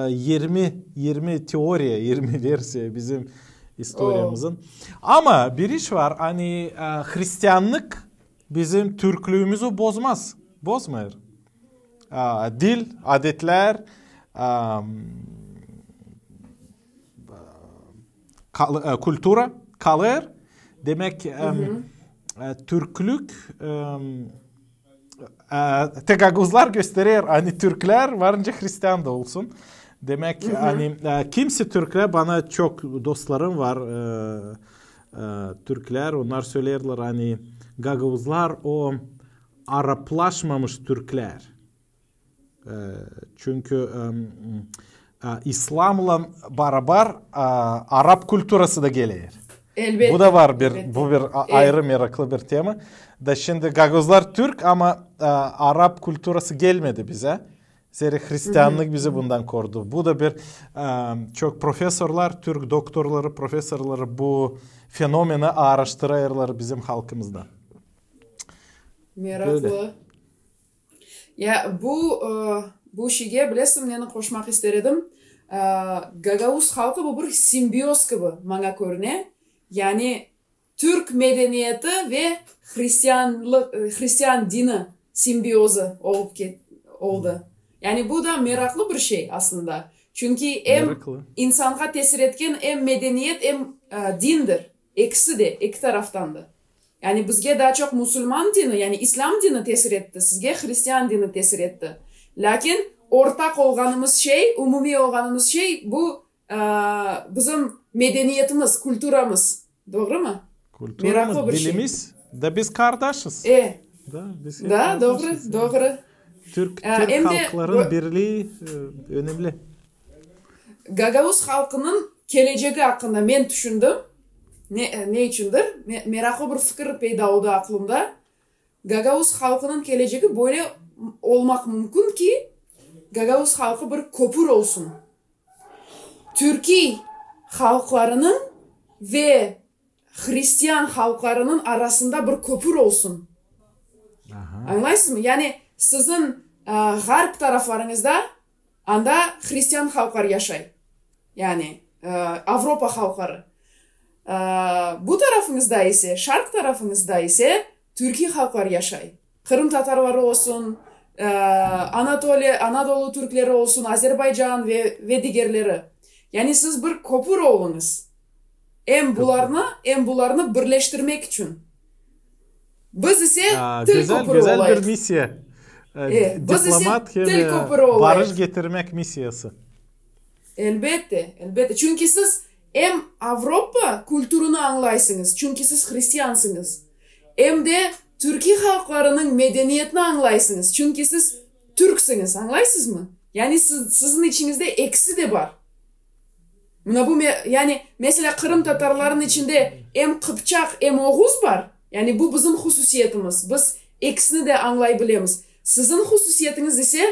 e, irmi, irmi teoriya, irmi versiya bizim istoriyamızın. Ama bir iş var, ani, e, hristianlık bizim türklüümüzü bozmaz. Bozmêêr. A, dil, adetlär, a, kal- e, kultura kalêr. Demäk, em, e, türklük, em, e, te gagauzlar gösterer, ani türklär varınca hristian da olsun. Demäk, ani, e, kimisi türklär, bana çok dostlarım var, e, e, türklär, onnar söleerlär, ani gagauzlar o araplaşmamış türklär. E, çünkü, em, e, İslamlan barabar, e, arap kulturası da geler. Elbette. Bu da var bir, Elbette. Bu bir a- ayrı meraklı bir tema. Da şindi gagauzlar türk, ama, e, arap kulturası gelmedi bizä. Zerä hristianlık bizi bundan korudu. Bu da bir, e, çok profesorlar, türk doktorları, profesorları bu fenomeni aaraştırêrlar bizim halkımızda. Meraklı. Ya bu, e, bu şeyä bilersin, neni koşmak isteerim. E, gagauz halkı bu bir simbioz gibi maña körünä. Yani türk medeniyeti ve hristianlık, e, hristian dini simbiozı olup ke-, oldu. Yani bu da meraklı bir şey aslında. Çünkü hem insanğa tesir etken hem medeniyet, hem, e, dindir. Ekisi dä, eki taraftan da. Yani bizgä daa çok musulman dini, yani İslâm dini tesir etti, sizgä hristian dini tesir etti. Laakin ortak olğanımız şey, umumi olğanımız şey bu, e, bizim medeniyetimiz, kulturamız. Dooru mu? Kulturamız, meraklı bir şey, dilimiz. Da biz kardaşız. E, da biz da, dooru, dooru. Türk, e, türk halkların birlii, e, önemli. Gagauz halkının kelecegi akkında men tüşündüm. Ne, e, ne içindir? Me-, meraklı bir fikir peyda oldu aklımda. Gagauz halkının kelecegi bölä olmak mümkün ki, gagauz halkı bir köpür olsun. Türki halklarının ve hristian halklarının arasında bir köpür olsun. Aha. Añlaysız mı? Yani sizin, e, garp taraflarıñızda anda hristian halklar yaşay. Yani, e, Avropa halkları. E, bu tarafıñızda isä, şark tarafıñızda isä türki halklar yaşay. Kırım tatarları olsun, e, Anatoli-, Anadolu türkleri olsun, Azerbaycan ve, ve digerleri. Yani siz bir köpür oluñız. Hem bularını, hem bularını birleştirmäk için. Biz isä, aa, til köpürü olayız. Gözäl bir misiya. E, biz isä diplomat hem, e, barış getirmäk misiyası. Elbettä, elbettä. Çünkü siz hem Avropa kulturunu añlaysınız, çünkü siz hristiansınız. Hem dä türki halklarının medeniyetini añlaysınız, çünkü siz türksünüz, añlaysız mı? Yani siz, sizin içiñizdä ekisi dä bar. Buna bu me-, yani, meselä, Kırım tatarların içindä hem kıpçak, hem oğuz bar. Yani bu bizim hususiyetimiz. Biz ekisini dä añlay bilemiz. Sizin hususiyetiniz isä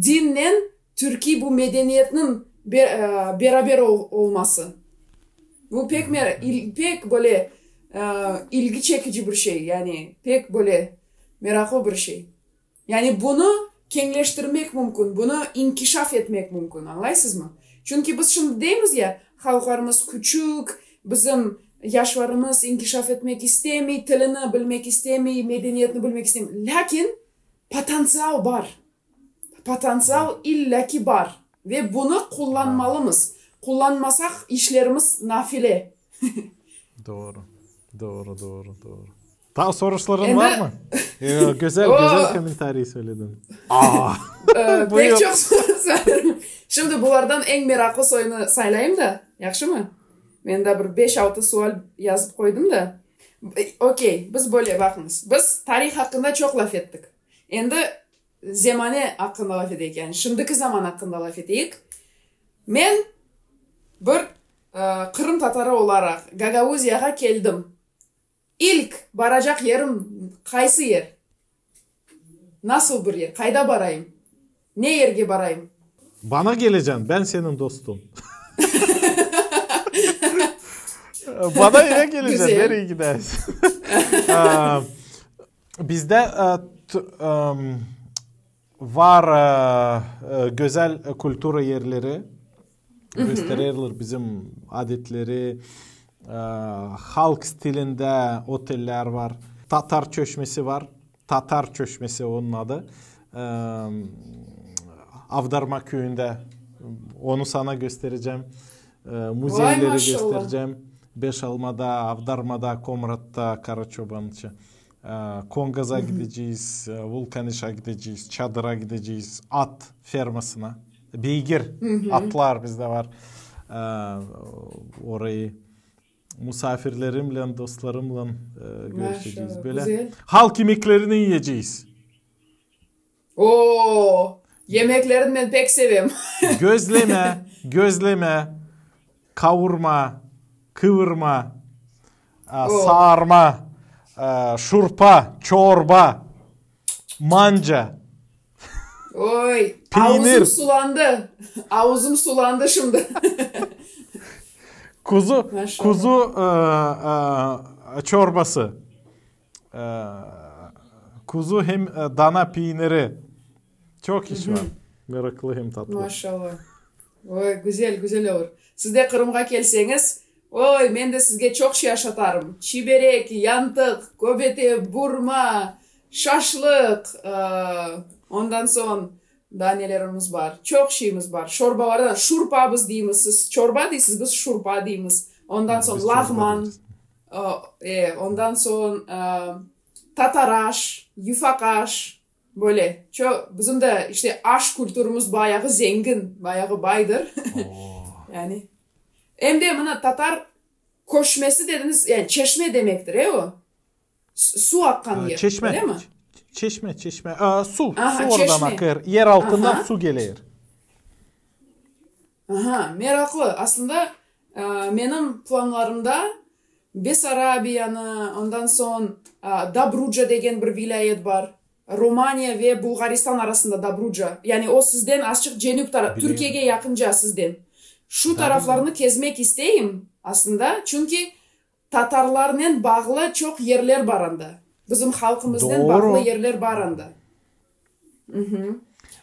dinnän türki bu medeniyetinin be-, e, beraber ol-, olması. Bu pek mer-, il-, pek bölä, e, ilgi çekici bir şey, yani pek bölä meraklı bir şey. Yani bunu keñleştirmäk mümkün, bunu inkişaf etmäk mümkün, añlaysız mı? Çünkü biz şindi deymiz ya, halklarımız küçük, bizim yaşlarımız inkişaf etmäk istämeer, tilini bilmäk istämeer, medeniyetini bilmäk istämeer. Laakin potenţial bar. Potenţial illaki bar. Ve bunu kullanmalımız. Kullanmasak, işlerimiz nafile. Dooru. Dooru, dooru, dooru. Taa soruşların var mı? Yo, gözäl, gözäl kommentariy söledin. Aa. E, pek çok soru sorarım. Şindi bulardan en meraklı sorunu saylayım da, yahşı mı? Men dä bir beş-altı sual yazıp koydum da. E, okey, biz bölä bakıñız. Biz tarih akkında çok lafettik. Endi zemane akkında lafedeyik, yani şindiki zaman akkında lafedeyik. Men bir, e, Kırım tatarı olarak Gagauziyağa keldim. İlk baracak erim kaysı er? Nasıl bir er? Kayda barayım? Ne erge barayım? Bana gelecän, bän senin dostun. Bana evä gelecän, nereyi gidärsän? Aa, bizdä, e, t-, em, var, e, e, gözäl, e, kultura erleri. Göstererlär bizim adetleri. E, halk stilindä otellär var. Tatar çöşmesi var. Tatar çöşmesi onun adı. E, Avdarma küüyündä. Onu sana gösterecäm. E, müzeyleri gösterecäm. Beşalmada, Avdarmada, Komratta, Karaçobançı. E, Kongaza gidecez, e, Vulkanişa gidecez, Çadıra gidecez, at fermasına. Beygir atlar bizdä var. E, orayı musaafirlerimlän, dostlarımlan, e, görüşecez. Bölä halk imeklerini iyecez. Oo, yemeklerini men pek severim. Gözlemä, gözlemä, kavurma, kıvırma, a, saarma, a, şurpa, çorba, manca. Oy, peynir. Auzum sulandı. Auzum sulandı şindi. Kuzu, kuzu, e, e, çorbası. E, kuzu hem, e, dana peyniri. Çok iş var. Meraklıyım, tatlı. Maşallah. Oy, gözäl, gözäl olur. Siz dä Kırımga kelsäniz, oy, men dä sizä çok şey yaşatarım. Çiberek, yantık, köbete, burma, şaşlık, e, ondan soñ daa nelerimiz var? Çok şeyimiz var. Şorbalarda şurpa biz deymiz. Siz çorba deysiz, biz şurpa deymiz. Ondan soñ lahman, e, e, ondan soñ, e, tatar aş, yufak aş, bölä. Ço-, bizim dä işte aş kulturumuz bayağı zengin, bayağı baydır. Yani. Hem dä mına tatar köşmesi dediniz, yani çeşme demektir, e o? Su akkan er, ölä mi? Çeşme, çeşme. Su, su oradan akêr. Er altından su geler. Aha, meraklı. Aslında, e, benim planlarımda Besarabiyanı, ondan soñ, e, Dobruca degen bir vilâyet var. Romaniya ve Bulgaristan arasında Dobruca. Yani o sizdän azçık cenüp taraf, Türkiyegä yakınca sizdän. Şu taraflarını kezmäk isteyim aslında. Çünkü tatarlarnän baaglı çok erlär bar anda. Bizim halkımıznän baaglı erlär bar anda.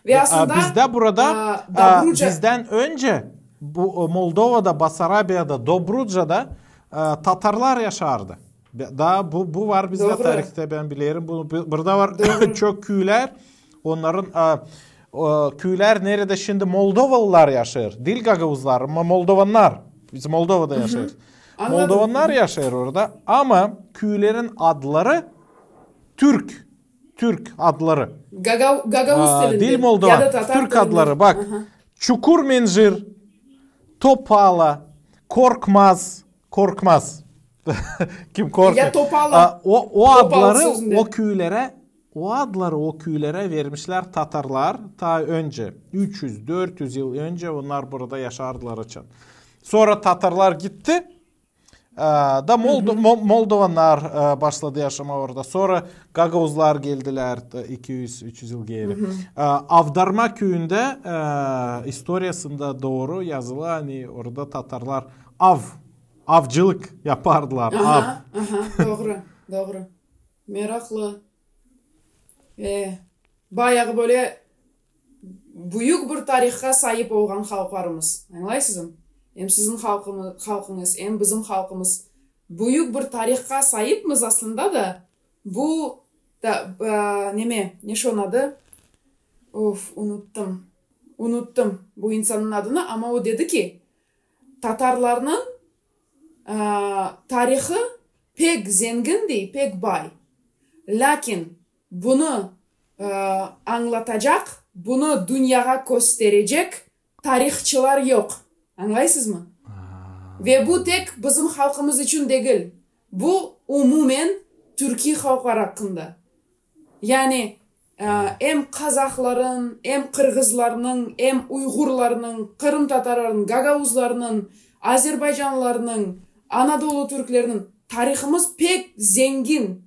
Ve aslında bizdä burada, bizdän öncä bu, e, Moldovada, Basarabiyada, Dobrucada, e, tatarlar yaşardı. Daa bu, bu var bizdä tarihtä, bän bilerim. Bu, burada var çok küülär. Onnarın, e, küülär, neredä şindi moldovalılar yaşêêr. Diil gagauzlar, ama moldovannar. Biz Moldovada yaşêêrız. Moldovannar yaşêêr orada. Ama küülerin adları türk. Türk adları. Gagauz dilindä. Diil moldova. Türk adları. Bak. Çukur Mencir, Topala, Korkmaz. Korkmaz. Kim korkêr? O adları o küülerä, o adları o küülerä vermişlär tatarlar taa öncä. Üç üz, dört üz yıl öncä onnar burada yaşardılar için. Sora tatarlar gitti. E, da moldovannar, e, başladı yaşamaa orada. Sora gagauzlar geldilär, e, iki üz, üç üz yıl geeri. E, Avdarma küüyündä, e, istoriyasında dooru yazılı, ani orada tatarlar av, avcılık yapardılar. Aha, av. Aha, dooru, dooru. Meraklı. E, bayağı bölä büük bir tarihka saip olgan halklarımız. Añlaysız mı? Hem sizin halkımı-, halkıñız, hem bizim halkımız. Büük bir tarihka saipmiz aslında da. Bu da, e, nemä, ne şonun adı? Of, unuttum. Unuttum bu insanın adını, ama o dedi ki, tatarlarnın, e, tarihı pek zengindi, pek bay. Laakin bunu, e, añlatacak, bunu dünneya kösterecek tarihçılar yok. Añlaysız mı? Ve bu tek bizim halkımız için degil. Bu umumän türkü halklar akkında. Yani, e, hem kazahların, hem kırgızlarnın, hem uygurlarnın, kırımtatarların, gagauzlarnın, azerbaycanlılarnın, Anadolu türklerinin tarihımız pek zengin.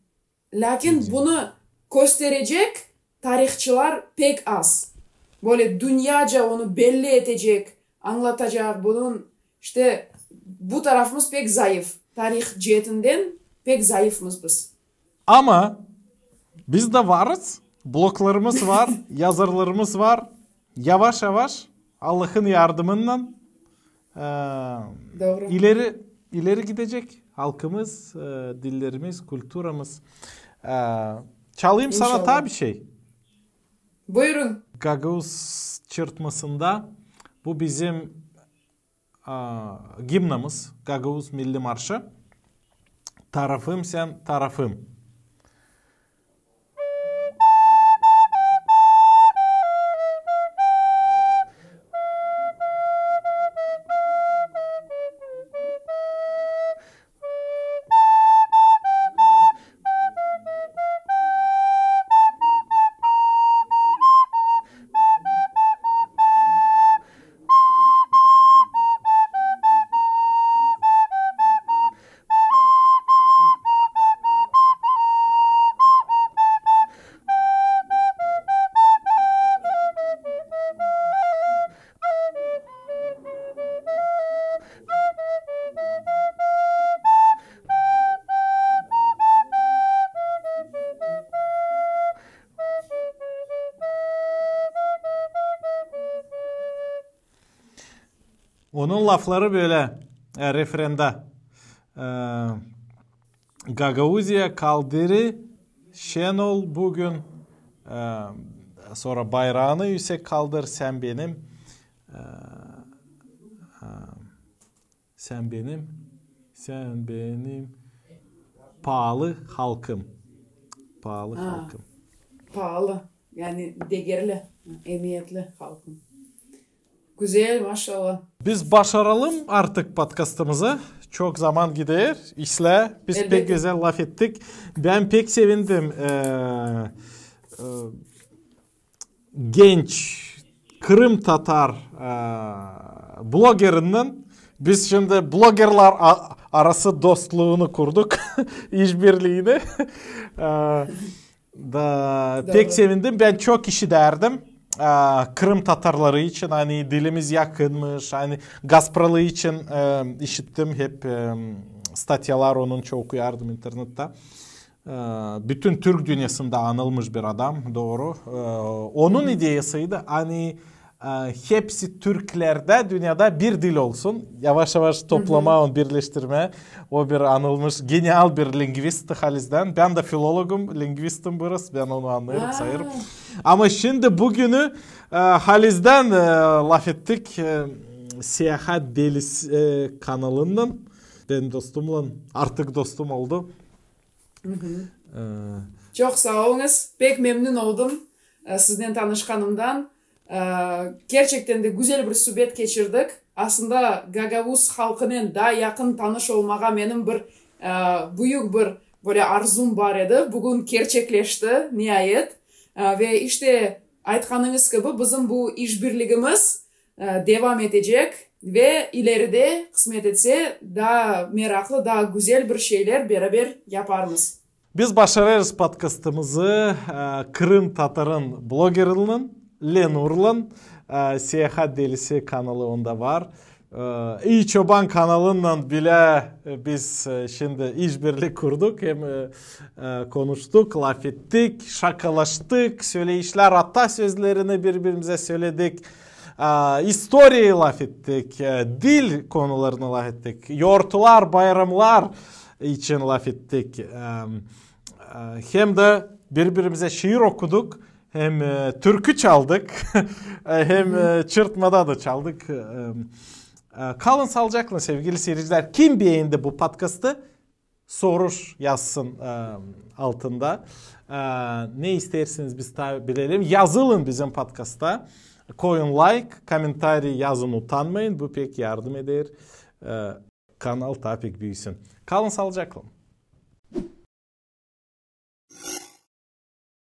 Laakin bunu kösterecek tarihçılar pek az. Bölä dünneyaca onu belli etecek, añlatacak. Bunun, işte, bu tarafımız pek zayıf. Tarih ceetindän pek zayıfmız biz. Ama biz dä varız. Bloglarımız var, yazarlarımız var. Yavaş-yavaş Allahın yardımınnan, e, ileri, ileri gidecek halkımız, e, dillerimiz, kulturamız. E, çalayım sana taa bir şey. Buyurun. Gagauz çırtmasında bu bizim, e, gimnamız, Gagauz milli marşı. Tarafım sän, tarafım. Onun lafları bölä, e, refrendä. E, Gagauziya, kaldırı, şen ol büün, e, sora bayraanı üüsek kaldır, sän benim, e, e, sän benim, sän benim paalı halkım. Paalı halkım. Paalı, yani degerli, emiyetli halkım. Gözäl, maşallah. Biz başaralım artık podkastımızı. Çok zaman gider. İslää, biz pek gözäl lafettik. Bän pek sevindim. E, e, genç krımtatar, e, blogerinnän. Biz şindi blogerlär a-, arası dostluunu kurduk, işbirliini. E, da pek sevindim. Bän çok işidärdim, e, krımtatarları için, ani dilimiz yakınmış, ani Gaspralı için, e, işittim hep, e, statyalar, onunça okuyardım internettä. E, bütün türk dünnäsindä anılmış bir adam, dooru. E, onun ideyasıydı, ani, e, hepsi türklerdä dünnedä bir dil olsun. Yavaş-yavaş toplamaa, onu birleştirmää. O bir anılmış, genial bir lingvistti halizdän. Bän dä filologum, lingvistim biraz, bän onu annêêrım, sayêrım. Ama şindi büünü, e, halizdän, e, lafettik, e, Seyahat Delisi, e, kanalınnan. Benim dostumnan, artık dostum oldu. E, Çok saa oluñuz. Pek memnun oldum, e, sizinnän tanışkanımdan. E, kerçektän dä gözäl bir subet keçirdik. Aslında gagauz halkınnan taa yakın tanış olmağa benim bir, e, büük bir bölä arzum bar edi. Büün kerçekleşti, niayet. E, ve işte aytkanıñız kibi bizim bu işbirligimiz e, devam edecek ve ileridä, kısmet etse, taa meraklı, taa gözäl bir şeylär beraber yaparmız. Biz başarêrız podkastımızı, e, krımtatarın blogerinnän, Lenurlan, e, Seyahat Delisi kanalı onda var. E, İi Çoban kanalınnan bilä, e, biz, e, şindi işbirlik kurduk, hem, e, e, konuştuk, lafettik, şakalaştık, söleyişlär, atasözlerini biri-birimizä söledik. E, istoriyayı lafettik, e, dil konularını lafettik, yortular, bayramlar için lafettik. E, e, hem dä biri-birimizä şiir okuduk, hem, e, türkü çaldık, e, hem, e, çırtmada da çaldık. E, e, kalın saalıcaklan, sevgili siiredicilär. Kim beendi bu podkastı? Soruş yazsın, e, altında. E, ne isteersiniz biz taa bilelim? Yazılın bizim podkasta. Koyun layk, komentariy yazın, utanmayın. Bu pek yardım eder. E, kanal taa pek büüsün. Kalın saalıcaklan.